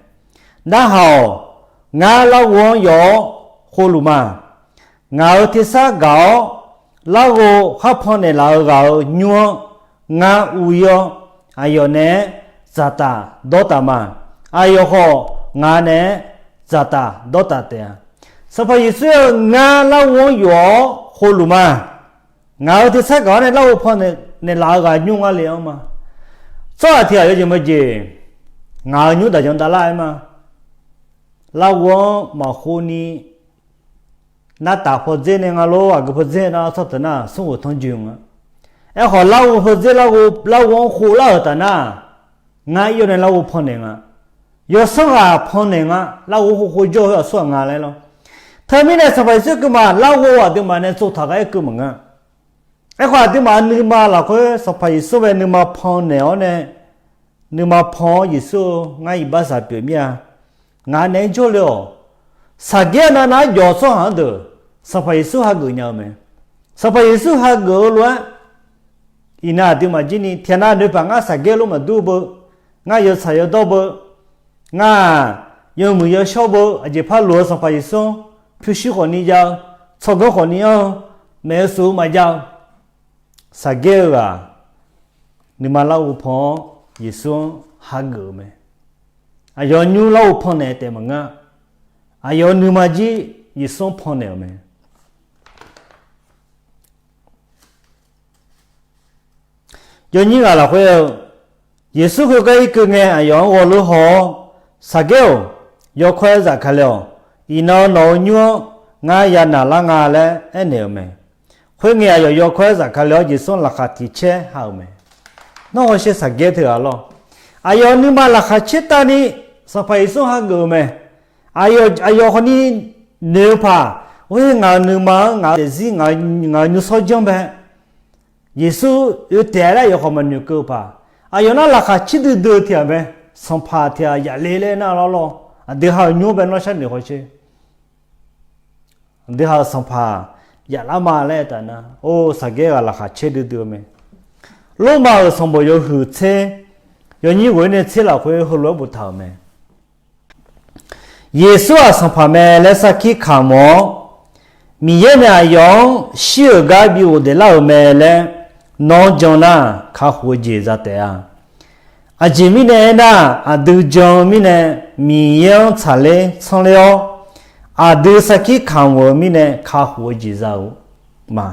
Narhaq-awq, ngar larghov-anr yawf-awr khovluf ma. Ngaq-euq tersar gaq-awr larghov khar pannaeq laf-eu ghaq-euq nymr-anr ngar uv-ir-awr, aqyawf naeq-aer dzaqtaf dawrtaf ma. Aqyawf khawf ngaq naeq-aer dzaqtaf dawrtaf taef-a. Sanqpaq Yeqsur-eu ngar larghov-anr yawf-awr khovluf ma. Ngaq-euq tersar gaq-awr nae larghov pannaeq laf-eu ghaq nymr ngar le-anr ma. Tsawrhaq tiq ghaq yawjeq maqjeq, ngaq-euq nymr daqjanq davlar-aer ma. Larghov-anr maqkhov ni, nartaf pawdzer nae nga lor, aqgeu pawdzer nar tsawrtaq nar smrghof tanrjoe nga. Aerkhawf larghov pawdzer larghov, larghov-anr khovlar-euq taf nar, ngar ir-awr nae larghov pannaeq nga. Yawsanr ghaq pannaeq nga, larghov khoerkhov jawr-eu aqsur ghaq nga laer lawr. Teumirnae Sanqpaq Yeqsur keuvma larghov aqduimaf nae tsovtaq gar aer keuv maqngeur. Aerkhawf aqduimaf nuima lafkhoer Sanqpaq Yeqsur bae nuima pannaeq-awr nae, nuima pan-awr Yeqsur-eu ngar iqbaxzaq pyeuf mir-a. Ngaq naeq-aer jawrle-awq. Saqgaer navnav-aer jawf-eu tsawrhaq-anr deuq Sanqpaq Yeqsur hageuf nya-eu mae. Sanqpaq Yeqsur hageuf-eu lof-aer, iqnan aqduimaf jir ni tiqghaq nav noeqpaq ngar Saqgaer lof maqdur beu, ngar yawtsaq yawdawr beu, ngar yawmuiq yawshawr beu, aqjeqpar loq-eu Sanqpaq Yeqsur-anr pyurshuir khawfni jav-eu, tsawrganr khawfni anr-eu, maeq-eu suf-eu maqjav-eu, Saqgaer-eu ghaq nuima larghov pan-awr Yeqsur-anr hageuf-eu mae. Aqyawf nymr larghov pannaeq taef maqngeur. Aqyawf nuima jir Yeqsur-anr pannaeq-euq mae. Yawnyir ghaq lafkhoer-eu, Yeqsur khoergar irkeuv ngae aqyawf-anr ghawrlof haw-awr, Saqgaer-or, yawkawr-aer zafkale-awq. Iqnan nawq-eu nymr-anr ngar ya naqlar nga laer aernaeq-euq mae. Khoerngae aqyawf yawkawr-aer zafkale-awr Yeqsur-anr laqkhaq tiq caer ha-euq mae. Nawr hawsher Saqgaer teughaq lawr. Aqyawf nuima laqkhaq caer tavni Sanqpaq Yeqsur hageuf-eu mae. Aqyawf khawfni noeq-eu paq, or, ngaq-euq nuima-anr ngaq-euq daefzir, ngaq-euq nymrshawr janr bae Yeqsur oe taef laer aqyawf khawf maqnoeq keuv-eu paq. Aqyawf nar laqkhaq caer duidui-eu tiq ghaq mae. Sanqpaq tiq ghaq yaf le laer nar lawr lawr. Aqdui ha-euq nymr bae nawr sharnoeq hawsher. Aqdui ha-euq sanqpaq yaflar ma laer aertaf nar, or, saqgaer ghaq laqkhaq caer duidui-eu mae. Lormav-euq sanqbof yawhuiq tser, yawnyir ghof-ir nae tser lafkhoer heulof-aer boftaq-euq mae. Yeqsur-aq sanqpaq mae laer sarkir kamq-awr, Miqyaer nae aqyawf-anr shir-euq gar bi ghofdaef lar-euq mae laer nawr jan nar, kakhof-eu jeq za taef-a. Aqjeq mirnae aernar, aqdui jan-eu mirnae Miqyaer-anr tsaqler tsanr ler-awr, aqdui sarkir kamq-euq mirnae kakhof-eu jeq za-eu ma.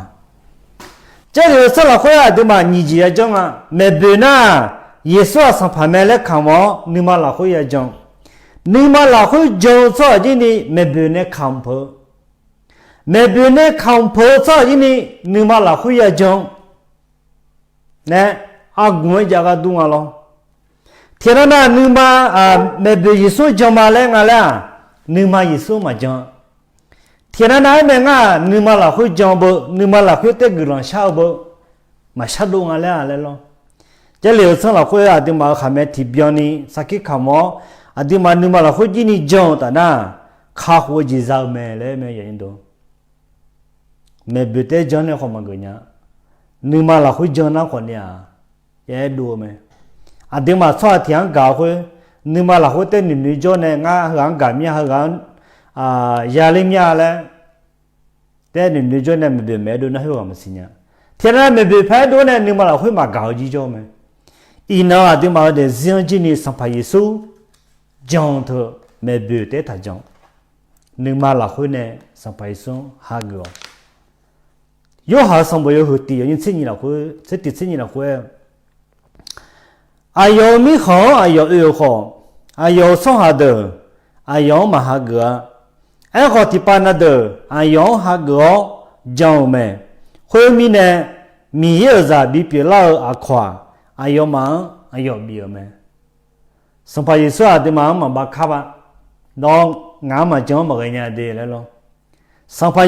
Jarlif-eu sanr lafkhoer aqduimaf nyiq jeq yajanr nga. Maeqboeq nar, Yeqsur-aq sanqpaq mae laer kamq-awr nuima lafkhoer yajan. Nuima lafkhoer jan-eu tsawrhaq jir ni maeqboeq nae kamq peuq-eu, maeqboeq nae kamq peuq-eu tsawrhaq jir ni nuima lafkhoer yajan nae arguq-aer jav ghardur nga lawr. Tiqnan nar nuima, maeqboeq Yeqsur-anr jan ma laer nga laer-aq, nuima Yeqsur-anr maqjan. Tiqnan nar aer mae ngar-aq, nuima lafkhoer jan-eu beu, nuima lafkhoer taer guiqlanq shar-eu beu, maqshar dov nga laer-a laer lawr. Jarlif-eu sanr lafkhoer aqduimaf-euq khaqmae tiqbyan ni sarkir kamq-awr, aqduimaf nuima lafkhoer jir ni jan-eu taf nar, kakhof-eu jeq za-eu mae laer mae. Maeqboeq taer jan nae khawf maqgeuf nya. Nuima lafkhoer jan nar khawf ni-aq, yaer dov-eu mae. Aqduimaf tsawrhaq tiq-anr gaq-eu khoer, nuima lafkhoer taer noeqnoeq jawr nae ngar heughaq-anr gaq mir-a, heughaq-anr yaler mir-a laer, taer noeqnoeq jawr nae maeqboeq maeq-aer dov nar khoerghaq maqsiq nya. Tiqnan maeqboeq paq-aer dov-awr nae nuima lafkhoer maqgaq-eu jir jawr-eu mae. Iqnan aqduimaf-euq daefzir-anr jir ni Sanqpaq Yeqsur jan-eu teu maeqboeq taef-aer taqjan. Nuima lafkhoer nae Sanqpaq Yeqsur-anr hageuf-awq. Yorhaq-euq sanqbof yawhuiq tiq yawnyir tser nyiq lafkhoer, tser tiq tser nyiq lafkhoer-aer, aqyawf-euq mirkhanq-anr aqyawf oe-euq khawf, aqyawf-euq tsawrhaq deuq aqyawf-anr maqhageuf-a. Aerkhawf, tiqpav na deuq aqyawf-anr hageuf-awr jan-euq mae. Khoermirnae, Miqyaer-euq zaq bipyeuf lar-eu aqkawq-aq, aqyawfmaf-anr aqyawf bif-euq mae. Sanqpaq Yeqsur-aq aqduimaf-anr maqbav kar-a. Nawr ngaq-anr maqjan-anr maqghae nya de laer lawr. Sanqpaq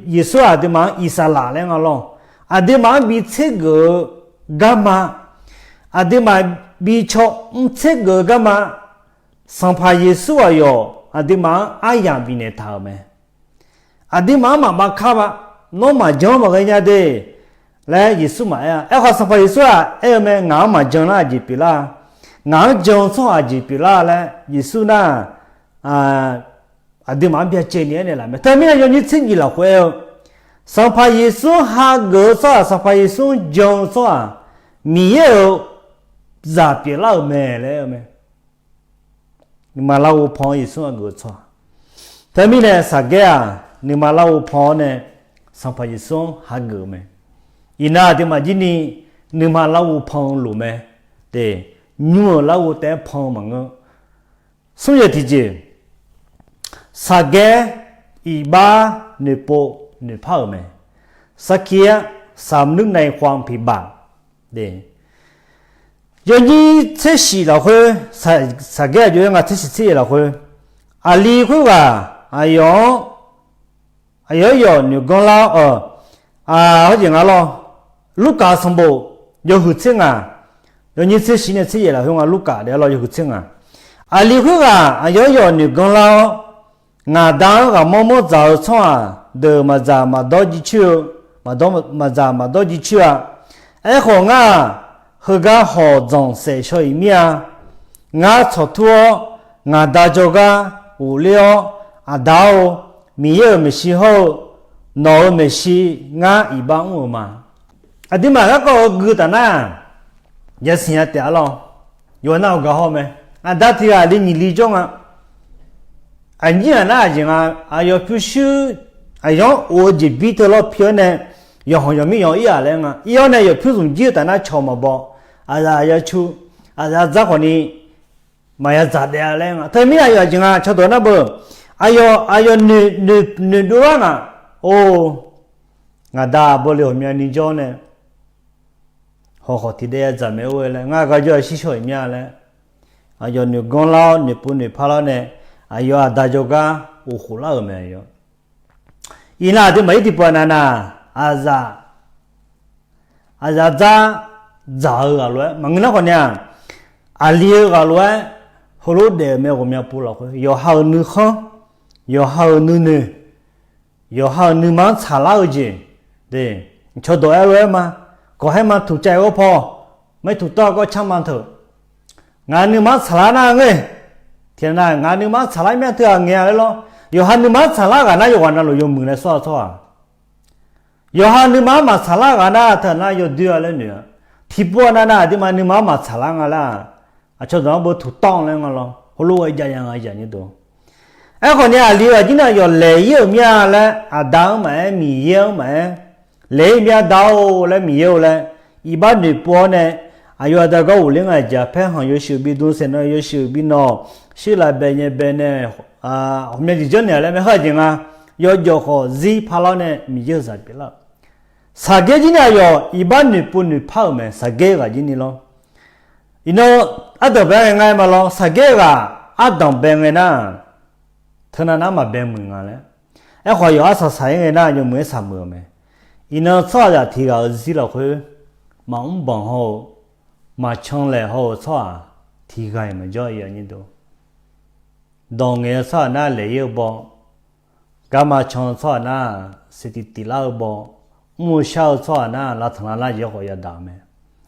Yeqsur-aq aqduimaf-anr iqsaqlaq laer nga lawr. Aqduimaf-anr bi tsergeuf-eu garma, aqduimaf bi caw mr tsergeuf-eu garma, Sanqpaq Yeqsur aqyawf aqduimaf-anr aryamq bifnaeq taq-euq mae. Aqduimaf-anr maqbav kar-a. Nawr maqjan-anr maqghae nya de laer Yeqsur maqaer-a. Aerkhawf, Sanqpaq Yeqsur-aq aer-eu mae, ngaq-anr maqjan nar aqjeq pyeuflar-a. Ngaq-anr jan-eu tsawrhaq aqjeq pyeuflar laer Yeqsur nar, aqduimaf-anr byacaevni aernaeq laf mae. Teumirnae yawnyir tser nyiq lafkhoer aer-eu, Sanqpaq Yeqsur-anr hageuf-eu tsawrhaq, Sanqpaq Yeqsur-anr jan-eu tsawrhaq, Miqyaer-euq zaq pyeuflar-euq mae laer aer-eu mae. Nuima larghov pan-anr Yeqsur hageuf-eu tsawrhaq. Teumirnae Saqgaer-aq, nuima larghov pan-awr nae Sanqpaq Yeqsur-anr hageuf-eu mae. Iqnan aqduimaf jir ni nuima larghov pan-eu loq mae. Te, nymr-euq larghov taef-aer pan-eu maqngeur. Smr yawq tiqjeq, Saqgaer iqbax noeqpov noeqpar-euq mae. Sarkir-aer, สำนึกในความผิดบาป Yawnyir tser shif lafkhoer, Saqgaer aqjox-aer nga tser shif tser yaeq lafkhoer, aqli khoerghaq aqyawf-anr, aqyawf-aer yawf noeq ganr lar-awr, hawjeq nga lawr, Lurkaf sanqbof yawhuiq tser ngaq, yawnyir tser shif nae tser yaeq lafkhoer nga Lurkaf daef-aer lawr yawhuiq tser ngaq, aqli khoerghaq aqyawf-aer yawf noeq ganr lar-awr, ngaq Da-anr ghaqmanr manr dzaq-eu tsawrhaq deuq maqdzaq maqdawr jiv coer-eu, maqdawr, maqdzaq maqdawr jiv coer-a. Aerkhawf, ngar-aq, heugar hawq dzanq saef shaw-iq mir-a. Ngar tsawqtur-awr, ngaq Da jawrgar ghofler-awr, Aqda-or, Miqyaer-euq maeqshi hawr-eu nawq-euq maeqshi ngar iqbax mr-euq ma. Aqduimaf garkawv-eu gui taf nar, yasiq nya taef-a lawr. Yawqha nar-awq gaq hawr mae. Aqda tiq ghaq li nyiq li jawr nga. Aqnyir-aq nar aqjeq nga, aqyawf pyurshuir, aqyawf-anr of-eu jeqbir teu lawr pi-awr nae, yawqhanq yawqmir yawq ir-aq laer nga. Ir-awr nae yawf pyur zmq jir-eu taf nar cawq maqbaw, aqzaf ya cu, aqzaf dzar khawf ni maqya dzaq daef-a laer nga. Teumirnae aqyawf aqjeq nga cawdawq nar beu, aqyawf, aqyawf noeqdov lar ngaq, or, ngaq Da aqbawle ghawqmyani jawr nae, hawq khawf tiqdaev ya dzaq mae or-e laer, ngar gar jawr-a shir shaw-iq mya laer, aqyawf noeq ganr lar-awr noeqpov noeqpar lar-awr nae, aqyawf Aqda jawrgar of khof lar-euq mae. Iqnan aqduimaf ir tiqpov navnav, aqzaf, aqzaf dzar dzaq-eu ghaq lof-aer maqngeur nar khawf ni-aq, aqli-eu ghaq lof-aer heulof daef-euq mae. Ghawqmya pov lafkhoer yawqha-euq nuikhanr, yawqha-euq nuinoeq, yawqha-euq nuima-anr tsaqlar-eu jeq, cawqdawq aer lof-aer ma, gawqhaer ma tuqcav-eu gawr paw, maer tuqtawr gawr car ma teu. Ngaq nuima-anr tsaqlar nar ngeur, tiqnar ngaq nuima-anr tsaqlar myav teu-aq ngaeq-a laer lawr. Yawqha nuima-anr tsaqlar ghaq nar yawqghaq navluf yawmuiq laer sawr-a tsawrhaq. Yawqha nuima-anr maqtsaqlar ghaq nar teu-aq nar yawdoer-a laer noeq-a. Tiqpov-a navnav aqduimaf nuima-anr maqtsaqlar nga laer-aq, aqcawq dawq-anr beu tuqtawr laer nga lawr. Heulof-aer jav ya nga yaq nyir deuq. Aerkhawf ni aqli ghaq jir nar yawq laeq-ir-euq mya laer, Aqda-anr maqaer, Miqyaer-anr maqaer, laeq-ir mya Da-or laer Miqyaer-or laer, iqbax noeqpov-awr nae, aqyawf aqda gar ghofler nga jeq paer hanq yawshuif bi dm saeqnawv yawshuif bi nawq, shirlaf bae nyae bae nae, ghawqmya jeq janrnaeq-a laer maeqha jeq nga. Yawjawf khawf zir parlar-awr nae Miqyaer-euq zaq pyeuflar-euq. Saqgaer jir nar aqyawf iqbax noeqpov noeqpar-euq mae, saqgaer ghaq jir ni lawr. Iqnan ardanq bae ngae nga ma lawr, saqgaer ghaq ardanq bae ngae nar, teunav nar maqbae muiq nga laer. Aerkhawf yawqha saqsaq-ir ngae nar yawmuiq-aer saqmuiq-euq mae. Iqnan tsawrhaqzaq tiq ghaq-euq zir lafkhoer, maqmr banq haw-eu, maqcan laeq haw-eu tsawrhaq tiq ghaq-iq maqjawr-a nyir deuq. Dawq ngaeq-eu tsawrhaq nar laeq-ir-eu baw, garma can-eu tsawrhaq nar siqtiq tiq lar-eu baw, mr-eu shar-eu tsawrhaq nar lavtanq lavlar jeq khawf yadaq-euq mae.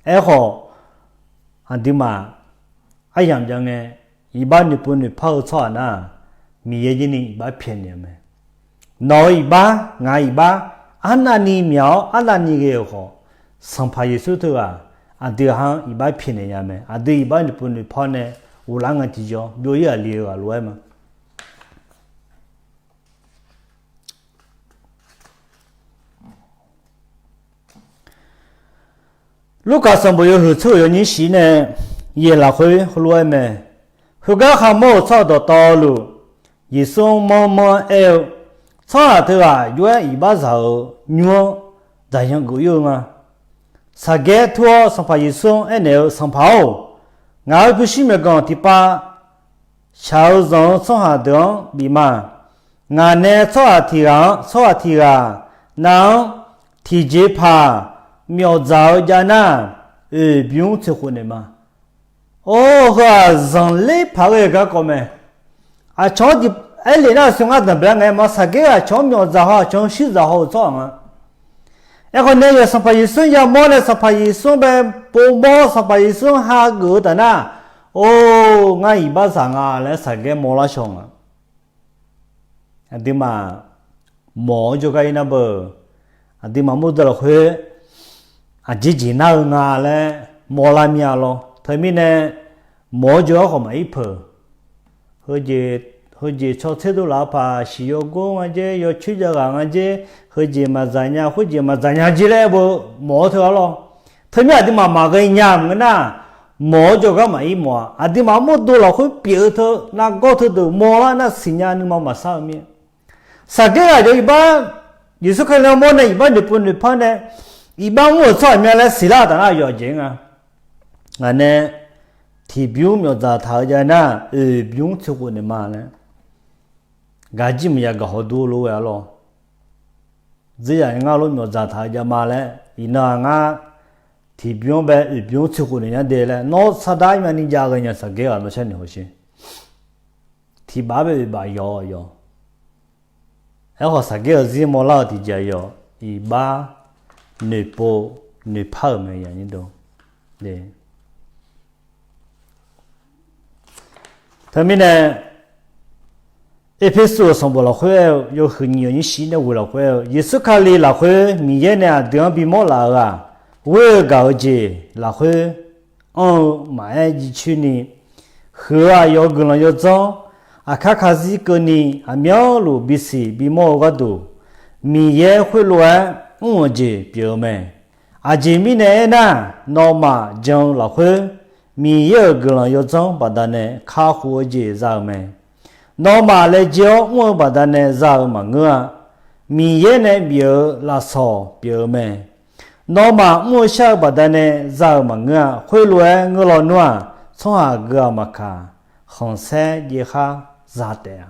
Aerkhawf, aqduimaf aryamq jav ngae, iqbax noeqpov noeqpar-eu tsawrhaq nar, Miqyaer jir ni iqbax pyaeqnaeq-eu mae. Nawq-eu iqbax, ngaq-eu iqbax, arnavni myaq-awr arnavni ghae-euq khawf, Sanqpaq Yeqsur teughaq aqdui ha-anr iqbax pyaeqnaeq nya mae. Aqdui iqbax noeqpov noeqpar nae ghoflar ngae tiqjawr byov-ir aqli-eu ghaq lof-aer ma. Lurkaf sanqbof yawhuiq tser-euq yawnyir shif nae yaeq lafkhoer heulof-aer mae. Heugar kharmawr-euq tsawrhaq dawqtawvluf, Yeqsur-anr manr manr-aer aer-eu, Tsawrhaq teughaq jov-aer iqbax zaq-euq nymr-anr dzaqyan geuf-ir-eu nga. Saqgaer tur-awr Sanqpaq Yeqsur-anr aernaeq-eu, Sanqpaq-or, ngaq-euq pyurshuir myawqganq tiqpav shaq-eu zanq-eu tsawrhaq deuq-anr bif ma. Ngaq nae tsawrhaq tiq ghaq-anr, tsawrhaq tiq ghaq nav-anr tiqjeqpaq myawfdzaq-eu jav nar, oeq bymr tsoeqkhof naeq ma. Or, heu-aq zanqler paq-aer ghae garkawv mae. Aqcawq-anr aerlef nar, aqsur ngar danqbae-aer ngae ma, saqgaer aqcawq-anr myawfdzaq haw, aqcawq-anr shuirzaq haw-euq tsawrhaq nga. Aerkhawf nae yawq Sanqpaq Yeqsur yamawr nae Sanqpaq Yeqsur bae povmawr, Sanqpaq Yeqsur hageuf-eu taf nar, or, ngar iqbax zaq nga laer saqgaer mawrlar shaw nga. Aqduimaf mawq-awr jawrgar-ir nar beu, aqduimaf mawrdeuv lafkhoer aqjeq jeq nar-eu nga laer mawrlar mir-a lawr. Teumirnae mawq-awr jawrgar khawf maqir peuq. Heujeq caw tser dov laf-eu paq siq yawgor nga jer, yawcoer jav ghaq nga jer, heujeq maqdzaq nya, khoerjeq maqdzaq nya jer laer beu mawq-awr teu-awr lawr. Teumir aqduimaf maqghae nya maqngeur nar, mawq-awr jawrgar maqir mawf-a. Aqduimaf mawrdeuv lafkhoer pyeuf-eu teu nargawr teudeuq mawrlar nar siqnya nuima maqsar-eu mir-a. Saqgaer ghaq jawr iqbax, Yeqsur Kali-anr mawr nae iqbax noeqpov noeqpar nae iqbax mr-euq tsawrhaq mya laer siqlar-euq taf nar yawqjeq nga. Ngaq nae tiqbymr myawfdzaq taq-eu jav nar, oeq bymr tsoeqkhof naeq ma laer, gaq jir maqya gaq hawdur lof-aer-a lawr. Dzerzaq ngar lof myawfdzaq taq-eu jav ma laer, iqnan-aq ngar tiqbymr bae oeq bymr tsoeqkhof naeq nya de laer, nawr sardar myavni jav ghae nya saqgaer ghaq nawr sharnoeq hawsher. Tiq baf bae oeq baf yawq yawq. Aerkhawf saqgaer-euq zir mawrlar-euq tiqjeq yawq, iqbax noeqpov noeqpar-euq mae yaq nyir deuq. Teumirnae, Erpersu-euq sanqbof lafkhoer aer-eu yawhuiq nyiq yawnyir shif nae ghoeq lafkhoer aer-eu, Yeqsur Kali lafkhoer Miqyaer nae aqdui-anr bimawr laf-euq-aq, ghoer-eu gaq-eu jeq lafkhoer anr-eu maqaer jircoer ni, huiq-eu aqyawf-euq guiqlanq yawdzanr aqkar karzir keuvni aqmyanluf bisiq bimawr-eu gharduq, Miqyaer khoerlof-aer mr-euq jeq pyeuf-eu mae. Aqjeq mirnae aernar, nawmaf jan-eu lafkhoer Miqyaer-euq guiqlanq yawdzanr baqdanae kakhof-eu jeq za-eu mae. Nawmaf laejae-awr mr-eu baqdanae za-eu maqngeur-a. Miqyaer nae bif-euq lafsawq pyeuf-eu mae. Nawmaf mr-eu shar-eu baqdanae za-euq maqngeur-a. Khoerlof-aer ngeur lawnmr-aq, tsawrhaq gui-aq maqkaq, khanqsaer jaev khar za taef-a.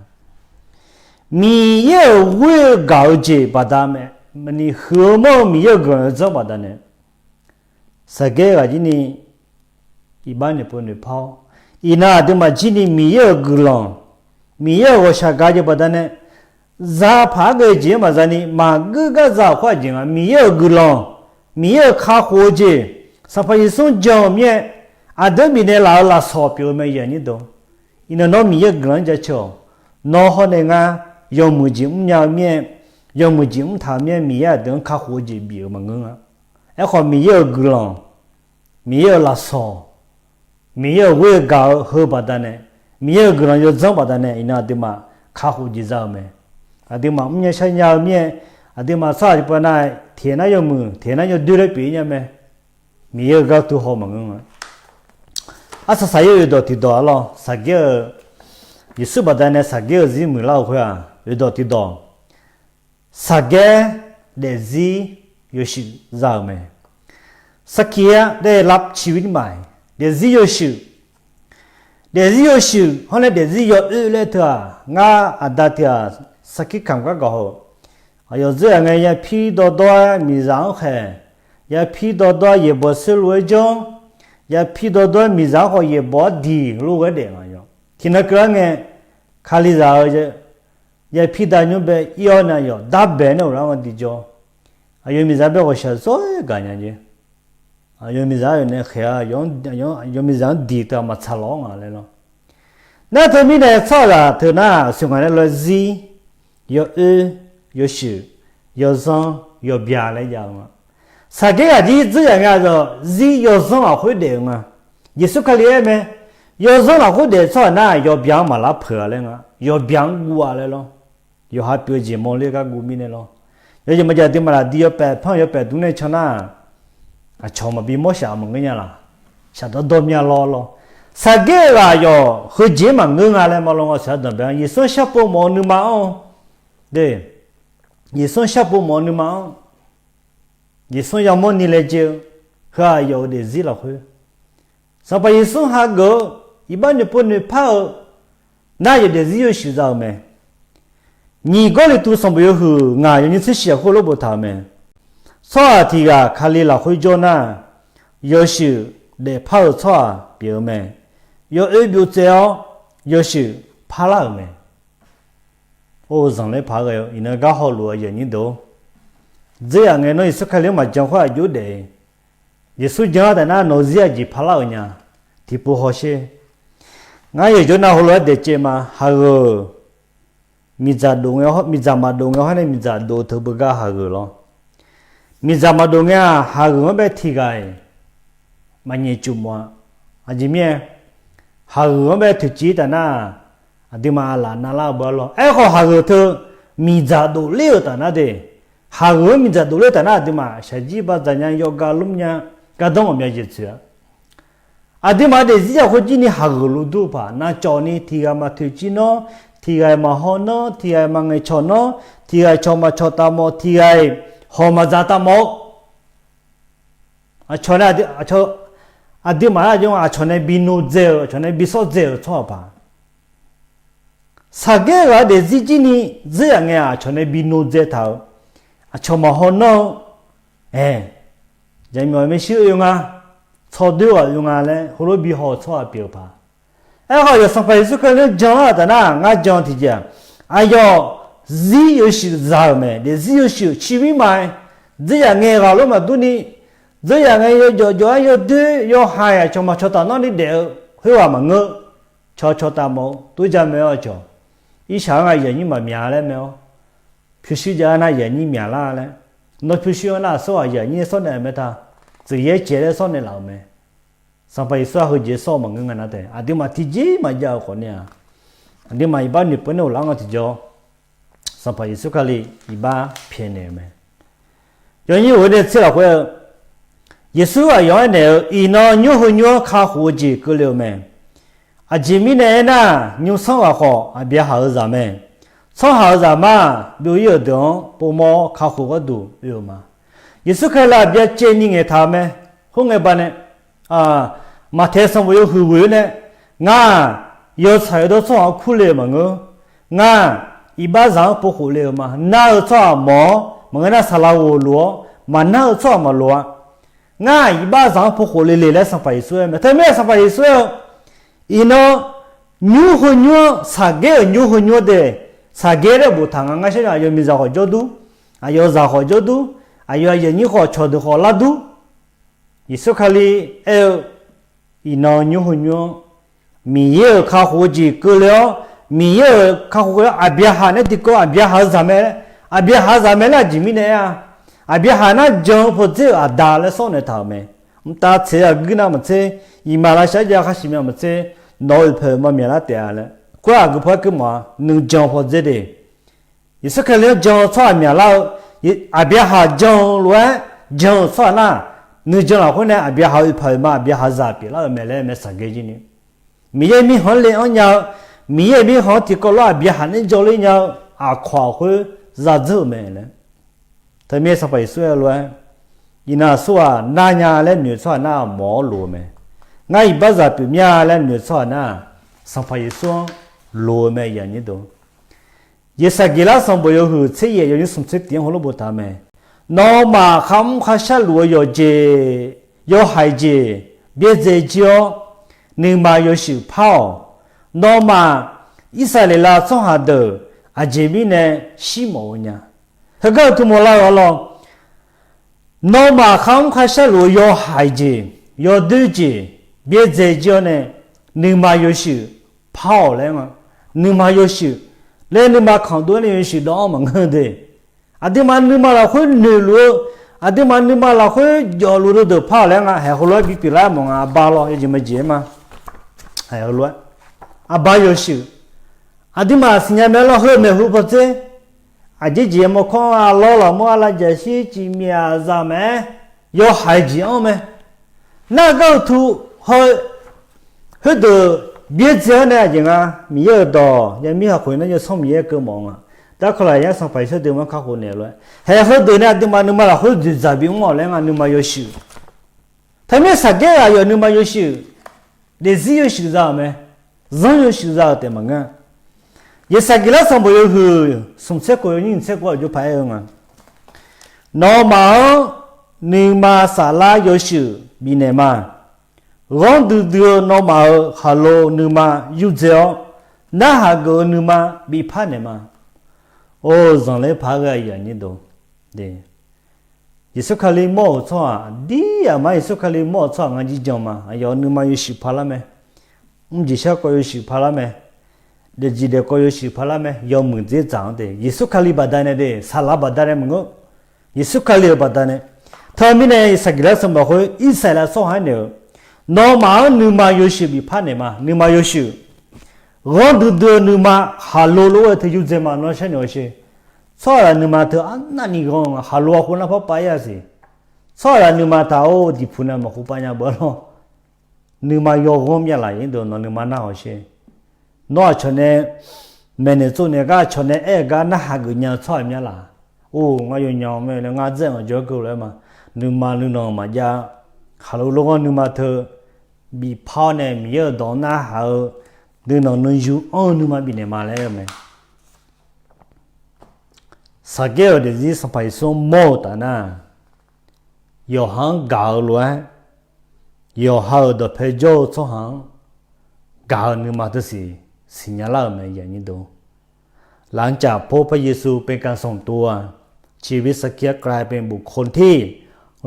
Miqyaer-euq ghoer-eu gaq-eu jeq baqda mae, maqni huiq-eu manr-eu Miqyaer-euq guiqlanq yawdzanr baqdanae, saqgaer ghaq jir ni iqbax noeqpov noeqpar-awr, iqnan aqduimaf jir ni Miqyaer-euq guiqlanq, Miqyaer-euq ghawqshaq gaq jeq baqdanae, Zaqpaq-aer ghae-eu jeq-anr maqza ni, maqgeur gar za-euq khoer aqjeq nga. Miqyaer-euq guiqlanq, Miqyaer-euq kakhof-eu jeq, Sanqpaq Yeqsur-anr jan-eu mir-aer, aqdui-anr bifnaeq laf-euq lafsawq pyeuf-eu mae, aqnyir deuq. Iqnan nawr Miqyaer-euq guiqlanq-anr jaceuq-awq. Nawr hawr nae ngar yawmuiq jeq mrnya-eu mir-aer, yawmuiq jeq mrtaq-eu mir-aer, Miqyaer aqdui-anr kakhof-eu jeq bif-euq maqngeur nga. Aerkhawf, Miqyaer-euq guiqlanq, Miqyaer-euq lafsawq, Miqyaer-euq ghoer-eu gaq-eu heu baqdanae, Miqyaer-euq guiqlanq yawdzanr baqdanae, iqnan aqduimaf kakhof jeq za-euq mae. Aqduimaf mrnya sharnya-eu mir-aer, aqduimaf tsawrhaq tiqpav nar-aer, teq nar yawmuiq, teq nar yawdoer laer pyeuf-ir nya mae. Miqyaer-euq gar tuvhaw maqngeur nga. Arsaq saqyaer oeqdawq tiqdawq arlawr, Saqgaer-euq, Yeqsur baqdanae Saqgaer-euq zir muiqlar-euq khoer-aq, oeqdawq tiqdawq, Saqgaer daefzir yawshuif za-euq mae. Sarkir-a dae lap ciqwir nirmaf, daefzir yawshuif, daefzir yawshuif hawr nae daefzir yawoer laer teu-aq, ngar aqda tiq ghaq sarkir kamq gar gawq heu, aqyawf dzeur-aq ngae, yapir dawrdawr-aer miqzaq-anr khaeq, yapir dawrdawr-aer yaeqbawq soerlu-aer janr, yapir dawrdawr-aer miqzaq-anr khawf yaeqbawq-anr diq lof-aer daef nga yawq. Tiqnan keuvlar ngae, Kalizaq-eu yapir da nymr bae ir-awr nae aqyawf darbaeq nae uqlar nga diqjawr. Aqyawf miqzaq bae ghawqshaq zawr-aer gaqnya jer. Aqyawf miqzaq-anr yawf nae khaeq-a, aqyawf miqzaq-anr diq teu-aq maqtsaq lawq-awr nga laer lawr. Nar teumirnae tsawrhaqzaq teu nar aqsur ngaq nae lof-aer zir, yawoer, yawshuif, yawzanr, yawbya laer jav-eu nga. Saqgaer ghaq jir dzeur yaf ngae-aq, zir yawzanr lafkhoer daef-eu nga. Yeqsur Kali aer mae, yawzanr lafkhoer daef tsawrhaq nar yawbya-anr maqlar peuq-a laer nga, yawbya-anr guv-a laer lawr. Yawqha pyeuf-eu jeq mawrler gar guv mirnae lawr. Yawjeq maqjav aqduimaf lafdi yawpaef panr yawpaef dmr nae can nar, aqcawq maqbi mawr shaf maqngeur nya laq. Shaqdawr dawr mya lawr lawr. Saqgaer-eu ghaq yawq heujeq-anr maqngeur nga laer ma lawr, ngawr saqdaq bae-anr Yeqsur-anr sharpov mawf-eu nuima-anr, de, Yeqsur-anr sharpov mawf-eu nuima-anr, Yeqsur-anr yamawr ni laejae-eu, heu-aq yawf-euq daefzir lafkhoer, Sanqpaq Yeqsur hageuf-eu, iqbax noeqpov noeqpar-eu, nar yawf daefzir yawshuif za-euq mae. Nyiq Gawrliqtu sanqbof yawhuiq ngaq yawnyir tser shif-aq khoerlof boftaq-euq mae. Tsawrhaq tiq ghaq Kali lafkhoer jawr nar, yawshuif daefpar-euq tsawrhaq pyeuf-eu mae. Yawoer byov tsaev-awr, yawshuif parlar-euq mae. Or, zanqler paq-aer ghae-eu iqnan gar hawluf-eu aqyuif aqnyir deuq-or, dzeur yaf ngae nawr Yeqsur Kali-anr maqjan khoer aqjox daef-eu, Yeqsur jan-ar taef nar nawq-eu zir aqjeq parlar-euq nya. Tiqpov hawsher. Ngar yawqjawr nav heulof-aer daeqcaev ma. Hageuf. Miqdzaq dov ngae, miqdzaq maqdov ngae hawr nae miqdzaq dov teu beugar hageuf lawr. Miqdzaq maqdov ngae-aq, hageuf-anr bae tiq ghaq-iq maqnyaef cuf mawf-a. Aqjeq mirnae, hageuf-anr bae toeqciv taf nar, aqduimaf aqlaf navlar-eu beu-a lawr. Aerkhawf hageuf teu miqdzaq dovler-euq taf nar de, hageuf-anr miqdzaq dovler taf nar aqduimaf shaqjir badzaq nya, yawgav lmr nya, gardanr ghawqmya jeq tsoeq-a. Aqduimaf daefzir yaf khoer jir ni hageuf luf dur-eu paq navcawv ni tiq ghaq maqtoeqciv nawr, tiq ghaq-iq maqhaw nawr, tiq ghaq-iq maqngaeq cawq nawr, tiq ghaq-iq cawq maqcawq taf mawf, tiq ghaq-iq hawq maqdzaq taf mawf-eu Aqcawq nae, aqcawq, aqduimaf nar aqcawq nae bi nodzae-euq, aqcawq nae bi sawr dzae-euq tsawrhaq paq. Saqgaer ghaq-eu daefzir jir ni dzeur yaf ngae-aq, aqcawq nae bi nodzae taq-euq, aqcawq maqhaw nanr-eu, ae, jaqmyawf maershuir oe nga, tsawrdoer ghaq oe nga laer heulof bi haw-eu tsawrhaq pyeuf-eu paq. Aerkhawf, yawf Sanqpaq Yeqsur Kali-anr jan-anr taf nar, ngar jan tiqjeq-aq, aqyawf zir yawshuif za-euq mae. Daefzir yawshuif ciqmir maqaer, dzeur yaf ngae ghaq lof maqdur ni, dzeur yaf ngae yawjawf jawf-aer yawdoer yawhaiq aqcawq maqcawq taf nawr ni daef-eu khoerghaq maqngeur. Cawq cawq taf mawf-eu tov ja mae-awr cawq. Irshaq-anr aqyuif aqnyir maqmyaq laer mae-awr, pyurshuir jav-aer nar aqyuif aqnyir myaqlar laer, nawr pyurshuir-anr nar aqsur aqyuif aqnyir sawr naeq-euq mae ta, tsuif yaer caev laer sawr naeqlaf-euq mae. Sanqpaq Yeqsur-aq heujeq sawr-eu maqngeur nga nar taef, aqduimaf tiqjeq maqjav-eu khawf ni-aq, aqduimaf iqbax noeqpov nae ghoflar nga tiqjawr, Sanqpaq Yeqsur Kali iqbax pyaeqnaeq-euq mae. Yawnyir ghof-eu nae tser lafkhoer-eu, Yeqsur aqyawf-anr aernaeq-eu, iqnan nymr heu nymr-anr kakhof-eu jeq keuvle-euq mae. Aqjeq mirnae aernar, nymrsanr ghaq khawf Aqbyaqhaq-euq zaq mae. Tsawrhaq-euq zaqmar-aq, byov-ir-euq deuq-anr povmawr-awr kakhof gharduq oe-euq ma. Yeqsur Kali-aq byacaevni ngaeqtaq-eu mae. Khoerngae baqdanae, Maqtaeq sanqbof yawhuiq ghoeq-awr nae, ngar-aq, yawtsaq yawdawr tsawrhaq-anr kurle-euq maqngeur. Ngar-aq, iqbaxzaq-anr povkhof le-euq ma. Nar-eu tsawrhaq mawf-awr maqngeur nar, saqlaq ghof lof-awr maqnar-eu tsawrhaq maqloq-a. Ngar-aq, iqbaxzaq-anr povkhof le le laer Sanqpaq Yeqsur aer mae. Teumirnae Sanqpaq Yeqsur aer-eu, iqnan nymr heu nymr-anr, Saqgaer-euq nymr heu nymr-anr de, Saqgaer laer boftaq nga ngar shar nya, aqyawf miqzaq khawf jawrdur, aqyawf zaq khawf jawrdur, aqyawf aqyuif aqnyir khawf cawqdeuq khawf lardur. Yeqsur Kali aer-eu, iqnan nymr heu nymr-anr, Miqyaer-euq kakhof-eu jeq keuvle-awr, Miqyaer-euq kakhof keuvle-awr, Aqbyaqhaq nae tiqkawv Aqbyaqhaq-eu zaq mae, Aqbyaqhaq-eu zaq mae laer aqjeq mirnae aer-a, Aqbyaqhaq nar jan-eu pawdzer-euq aqda laer sawr naeq taq-euq mae. Mqtav tseq-eu aqguir nar maqtser, iqmalavshav jav khar siqmya maqtser, nawq-euq oeqpaq-euq maqmyaq lar taef-a laer, khoer-aq guipaw aer keuv mawf-a, nuijan-eu pawdzer de. Yeqsur Kali-anr jan-eu tsawrhaq myaqlar-eu, Aqbyaqhaq jan-eu lof-aer jan-eu tsawrhaq nar, nuijan lafkhoer nae Aqbyaqhaq-euq oeqpaq-euq ma, Aqbyaqhaq zaq pyeuflar-euq mae laer mae Saqgaer jir ni. Miqyaer mirkhanq-anr le-anr nya-eu, Miqyaer mirkhanq-anr tiqkawv lof-aer Aqbyaqhaq nae jawrler nya-eu aqkawq-aq khoer zadzeur-euq mae laer. Teumirnae Sanqpaq Yeqsur aer-eu lof-aer, iqnan aqsur-aq narnya laer noeq-eu tsawrhaq nar mawq-awr loq-eu mae. Ngar iqbaxzaq pyeufmya laer noeq-eu tsawrhaq nar, Sanqpaq Yeqsur-anr loq-eu mae yaqnyir deuq. Yeqsaqgeqlar sanqbof yawhuiq tser yaef yawnyir smq tser tiq-anr heulof boftaq mae. Nawmaf kharmr kharshar luf-eu yawqjeq, yawhaiq jeq byaerdzae jir-awr, nuima yawshuif par-awq. Nawmaf Irsaqleqlav tsawrhaq deuq aqjeq mirnae shirmawf-eu nya. Heugar-eu tmq mawflar-euq arlawr, nawmaf kharmr kharshar luf-eu yawhaiq jeq, yawdoer jeq byaerdzae jir-awr nae, nuima yawshuif par-awq laer nga. Nuima yawshuif laer nuima kanqdov-aer nae yawshuif dawv-anr maqngeur de. Aqduimaf nuima lafkhoer noeqluf-eu, aqduimaf nuima lafkhoer jawfluf-eu deuq par-awq laer nga. Haeq heulof-aer bipyeuf lar mawf nga, aqba lawr yawjeq majeq-aer ma. Haeq heulof-aer, aqba yawshuif, aqduimaf siqnya mae lawr, heu maeqhu pawdzer, aqjeq jeq yamawr kawr-anr arlawr lafmur arlavjaqshir cifmyaq zaq mae-aer, yawhaiq jeq-anr mae. Nar gar-eu tu, heu, khoerdeuq byaerdzae-awr nae aqjeq nga, Miqyaer-euq dawq yamir haqkhoeq nar yawsanr Miqyaer keuv mawf nga. Darkawq lafyaq Sanqpaq Yeqsur deuq ma kakhof naeq lof-aer, haeq heudeuq nae aqduimaf nuima lafkhoer dzoeqdzaq bimr-awq laer nga, nuima yawshuif. Teumirnae Saqgaer-aq yawf nuima yawshuif, daefzir yawshuif za-euq mae, zanr yawshuif za-euq taef maqngeur. Yeqsaqgeqlar sanqbof yawhuiq smq tser khof yawnyir nyiq tser khof aqjox paq-aer-eu nga, nawmaf-anr nuima saflar yawshuif bifnaeq ma. Ghanr duidui-eu nawmaf-euq khaqlo nuima yurdzae-awr, narhaq geuf-eu nuima bipar naeq ma. Or, zanqler paq-aer ghae-a, Yeqsur Kali mawr-euq tsawrhaq aqdir aqmar, Yeqsur Kali mawr-euq tsawrhaq ngar jirjan ma. Aqyawf nuima yawshuif paq lar mae. Mrjeq sharkawv yawshuif paq lar mae. Daefjeq daefkawv yawshuif paq lar mae. Yawmuiq dzerdzaq-anr de, Yeqsur Kali baqdanae de, saqlaq baqdanae maqngeur. Yeqsur Kali-euq baqdanae. Teumirnae Yeqsaqgeqlar sanqbof khoer Irsaqleqlav tsawrhaq-anr naeq-eu, nawmaf-anr nuima yawshuif bifpar naeq ma. Nuima yawshuif, ghanr duidui-eu nuima, khaqlo lof-aer teu yurdzae ma. Nawr sharnoeq-awr sher. Tsawrhaqzaq nuima teu arnavni ghanr-eu nga, khaqlo-a khoernar parpav-ir-a siq. Tsawrhaqzaq nuima taq-or, diqpuq nav maqkhov pav nya beu lawr. Nuima yawghanr myav laf-ir deuq nawq nuima narhaq sher. Nawr aqcawq nae maeqnaeq tsovnaeq gar, aqcawq nae aer-eu gar narhaq geuf nya-eu tsawrhaq myav laf. Or, ngar yawnyaf-eu mae laer ngar dzaer-anr jawr-aer keuv lof-aer ma. Nuima nuinanq maqjav, khaqlo lof-aer nuima teu bifpar-awr nae Miqyaer-euq dawq narhaq-eu, nuinanq nuiyu anr-eu nuima bifnaeq ma laer aer-eu mae. Saqgaer-euq daefzir Sanqpaq Yeqsur-anr mawr-eu taf nar, yawqha-anr gaq-eu lof-aer, yawqha-euq dawqpae jawr-eu tsawrhaq-anr gaq-eu nuima teu siq siqnya lar-euq mae. หลังจากพบพระเยซูเป็นการส่วนตัว ชีวิตสเกียสกลายเป็นบุคคลที่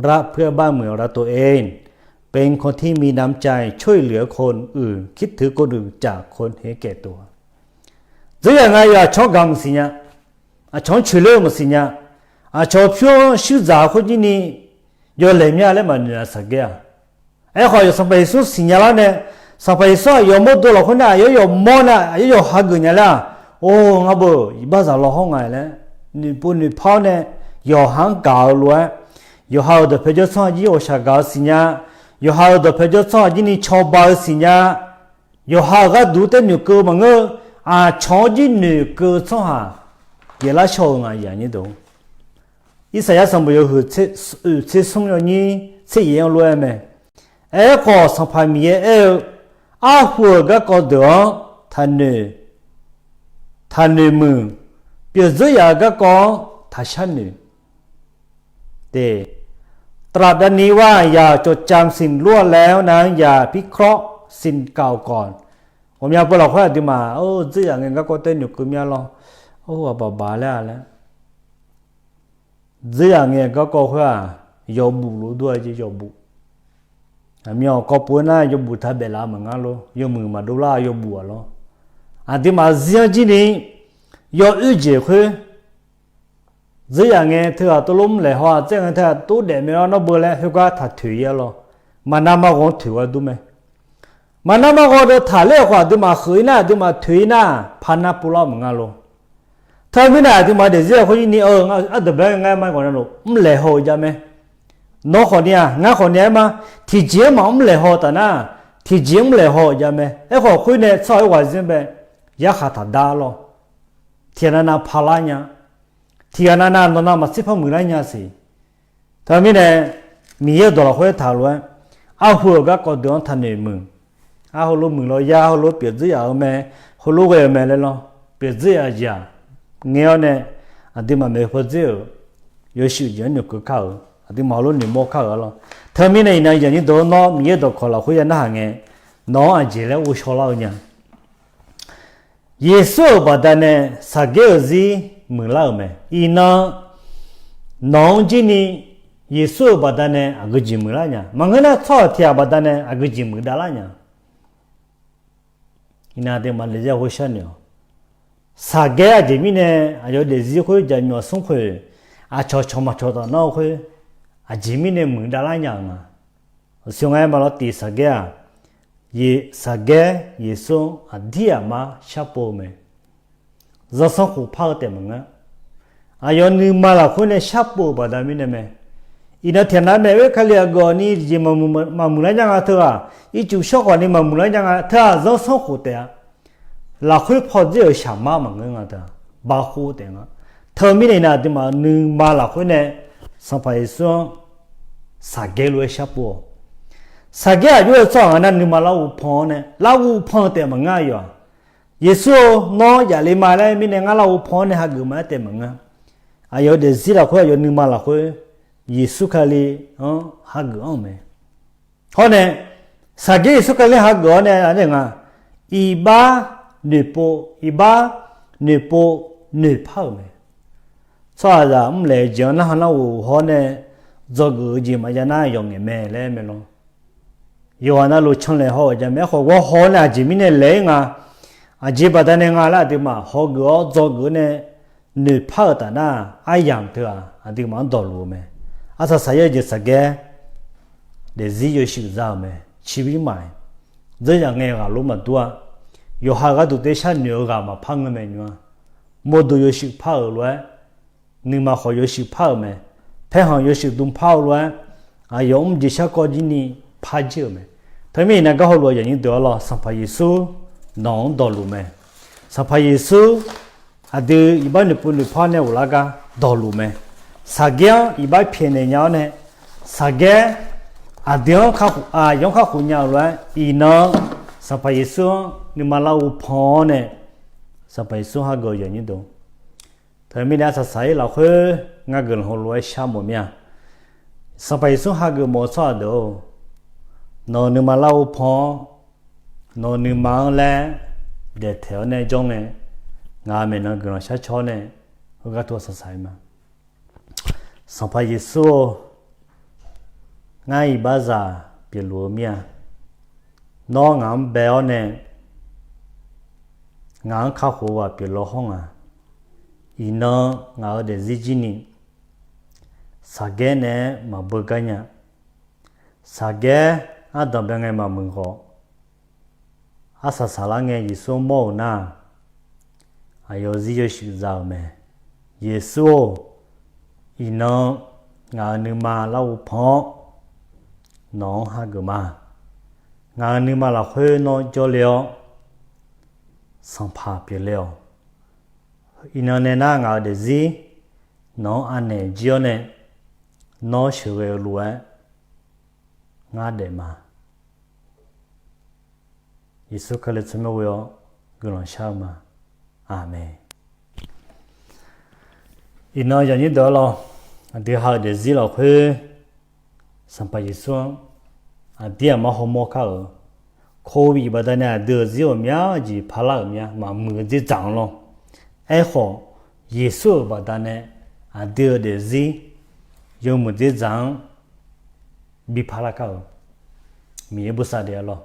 รักเพื่อนบ้านเหมือนรักตัวเอง เป็นคนที่มีน้ำใจช่วยเหลือคนอื่น คิดถึงคนอื่นจากคนเห็นแก่ตัว Dzeur yaq nga yawf aqcawq-anr gaq maqsiq nya. Aqcawq-anr coeqler-eu maqsiq nya. Aqcawq pyur-anr shuir dzaq-eu khoer jir ni yawlaeq mya laer maqnoeq-a Saqgaer-aq. Aerkhawf yawf Sanqpaq Yeqsur siqnya lar nae, Sanqpaq Yeqsur-aq yawf mawrdo lafkhoer nar aqyawf yawf mawr nae aqyawf yawf hageuf nya laer-aq, or ngar beu iqbaxzaq law hawr nga laer noeqpov noeqpar-awr nae yawqha-anr gaq-eu lof-aer, yawqha-euq dawqpae jawr tsawrhaq jir ghawqshaq gaq-eu siqnya. Yawqha-euq dawqpae jawr tsawrhaq jir ni cawba-eu siqnya. Yawqha-euq gharduq taer noeqkeuv maqngeur-eu, aqcawq-anr jir noeqkeuv-eu tsawrhaq yaeqlar shaw-eu nga. Irsaqyar sanqbof yawhuiq oeq tser smr yawnyir tser yaeq-anr lof-aer mae. Aerkhawf Sanqpaq Miqyaer aer-eu, arhu-euq garkawv deuq-anr taqnoeq, taqnoeq muiq, pyeuf dzeur yaf-euq garkawv-anr taqshar noeq. ตราบใดนี้ว่าอย่าจดจำสิ่งล่วงแล้วนั้น อย่าพิเคราะห์สิ่งเก่าก่อน Ghawqmya beu lafkhoer aqduimaf dzeur yaf ngae garkawv taer noeqkeuv mya lawr. Arhu ghaq baqbaq laer-a laer. Dzeur yaq ngae garkawv khoer-aq, yawbuf lof dur-a jeq yawbuf. Aqmyan kawv pov-aer nar yawbuf taq baeflaf-eu maqngeur lor, yawmuiq maqdov lar yawbuf-aq lor. Aqduimaf zir-anr jir ni yawoer jeq khoer dzeur yaq ngae teughaq tov lof mrlaeq haw-aq, tser ngae teughaq tov daef mae-awr nawr beu laer khoergar taq toeq-ir-a lor. Maqnar marghawq-anr toeq ghardur mae. Maqnar marghawq deuq taqler-euq khawf aqduimaf kheuq-ir nar aqduimaf toeq-ir nar par nar pov lar maqngeur lor. Teumirnae aqduimaf daefzir lafkhoer jir ni-eu ardanqbae-anr ngae ngar-aer ma gawq navluf mrlaeq haw-eu jav mae. Nawr khawfni-aq ngar khawfni-aer ma, tiqjeq-anr maqmr laeq haw taf nar, tiqjeq-anr mrlaeq haw-eu jav mae. Aerkhawf khoer nae tsawrhaq-aer ghaq zir bae yarkhaq taq dar lor. Tiqghaq navnav parlar nya. Tiqghaq navnav nawq navmaqtser par muiqlar nya siq. Teumirnae Miqyaer-euq dawq lafkhoer taq lof-aer, arhu-euq garkawv deuq-anr taqnoeq muiq. Arheulof muiq law yar, heulof pyeuf dzeur yaf-eu mae, heulof ghae-eu mae laer lor. Pyeuf dzeur yaf jeq-aq ngae-awr nae aqduimaf maeqhu paw dzer-euq yawshuif jeq-anr noeqkeuv kar-euq, aqduimaf heulof noeqmawr kar-euq-a lor. Teumirnae iqnan yaqnyir deuq-anr nawr Miqyaer dawqkawq lafkhoer ya narhaq ngae, nawq-anr aqjeq laer ghovshaw lar-eu nya. Yeqsur-euq baqdanae Saqgaer-euq zir muiqlar-euq mae. Iqnan nawq-anr jir ni Yeqsur-euq baqdanae aqgeu jeq muiqlar nya. Maqngeur nar tsawrhaq tiq ghaq baqdanae aqgeu jeq muiqdav lar nya. Iqnan aqduimaf daefzir lafkhoer sharnoeq-awq. Saqgaer aqjeq mirnae aqyawf daefzir khoer jaqmyawf smr khoeq aqcawq cawq maqcawq taf nar-eu khoer aqjeq mirnae muiqdav lar nya-euq nga. Aqsur ngar-aer ma lawr tiq Saqgaer-aq, Saqgaer Yeqsur-anr aqdir aqmar sharpov-eu mae. Zanrsanrkhof par-eu taef maqngeur. Aqyawf nuima lafkhoer nae sharpov-euq baqda mirnae mae. Iqnan tiqnar mae, oer Kali aqgawf ni jeq maqmuiq lar nya nga teu-aq, ircuf shawrkhawf ni maqmuiq lar nya nga teu-aq, zanrsanrkhof taef-a. Lafkhoer pawdzer-euq shaqmar maqngeur nga teu-aq, bavkhov taef nga. Teumirnae iqnan aqduimaf nuima lafkhoer nae Sanqpaq Yeqsur-anr Saqgaer lof-aer sharpov-awq. Saqgaer aqjox-eu tsawrhaq nga nar nuima larghov pan-awr nae larghov pan-eu taef maqngeur aqyawf-aq. Yeqsur-or, nawr yaf le ma laer mirnae ngar larghov pan-awr nae hageuf ma-aer taef maqngeur. Aqyawf daefzir lafkhoer aqyawf nuima lafkhoer Yeqsur Kali-anr hageuf anr-eu mae. Hawr nae Saqgaer Yeqsur Kali hageuf-awr nae aqnae nga, iqbax noeqpov, iqbax noeqpov noeqpar-euq mae. Tsawrhaqzaq mrlaeq-eu jeq-anr narhaq narghof hawr nae dzawgeuf-eu jeq maqjav nar yawqngaef mae laer mae lor. Yawqghaq navluf canlaeq haw-euq ja mae. Aerkhawf ghawrhaw-awr nae aqjeq mirnae laeq-ir nga. Aqjeq baqdanae nga laer aqduimaf hawgeuf-awr dzawgeuf-awr nae noeqpar-euq taf nar, aryamq teu-aq aqduimaf-anr dawqluf-eu mae. Arsaq saqyar jeq Saqgaer daefzir yawshuif za-euq mae. Ciqbir maf-iq, dzeur yaf ngae ghaq lof maqdur-a. Yawqha-euq gharduq tersar noeq-eu ghaq maqpar ngeur mae nymr-a. Mawrdo yawshuif par-euq lof-aer, nuima khawf yawshuif par-euq mae. Paerkhanq yawshuif dm par-eu lof-aer, aqyawf mr jeq shar kawv jir ni par jir-euq mae. Teumirnae iqnan gar hawluf-eu yaqnyir deuq-awr lawr, Sanqpaq Yeqsur nawq-anr dawqluf mae. Sanqpaq Yeqsur aqdui iqbax noeqpov noeqpar nae ghoflar gar dawqluf mae. Saqgaer-anr iqbax pyaeqnaeq nya-awr nae, Saqgaer aqdui-anr kakhof, aqyawf-anr kakhof nya-euq lof-aer iqnan Sanqpaq Yeqsur-anr nuima larghov pan-awr nae, Sanqpaq Yeqsur hageuf-eu yaqnyir deuq. Teumirnae arsaq saq-ir lafkhoer ngar guiqlanq heulof-aer shar mawf mir-a. Sanqpaq Yeqsur hageuf mawf-eu tsawrhaq deuq-or, nawq-euq nuima larghov pan-awr, nawq-euq nuima-anr laer daeqtaeq-awr nae jawr ngae, ngaq maeqnan guiqlanq shar caw-awr nae heugar tov arsaq saq-ir ma. Sanqpaq Yeqsur-or, ngar iqbaxzaq pyeufluf-eu mir-a. Nawr ngaq-anr bae-awr nae ngaq-anr kakhof-eu ghaq pyeuflar hawr nga. Iqnan ngaq-euq daefzir jir ni Saqgaer naeq-aer maqbeu gar nya. Saqgaer ardanq bae ngae maqmuiq khawf, arsaq saqlar ngae Yeqsur-anr mawr-euq nar, aqyawf zir yawshuif za-euq mae. Yeqsur-or, iqnan ngaq-euq nuima larghov pan-awr nawq-anr hageuf ma. Ngaq-euq nuima lafkhoer nawr jawrle-awr, sanqpaq pyeufle-awq. Iqnan nae nar ngaq-euq daefzir nawq-anr anaeq jir-awr nae, nawr sheuqghae-eu lof-aer ngar daef ma. Yeqsur Kali tsawrmyanr ghoe-awr guiqlanq shar-eu ma. Aqmeq. Iqnan yaqnyir deuq-awr lawr, aqdui ha-euq daefzir lafkhoer Sanqpaq Yeqsur-anr aqdir aqmar hawmawr kar-euq. Covid baqdanae aqdui-euq zir ghawqmya jeq parlar-euq mya maqmuiq-eu dzerdzaq-anr lawr. Aerkhawf, Yeqsur-euq baqdanae aqdui-euq daefzir yawmuiq dzerdzaq-anr bi parlar kar-euq Miqyaer bosav daef-a lawr.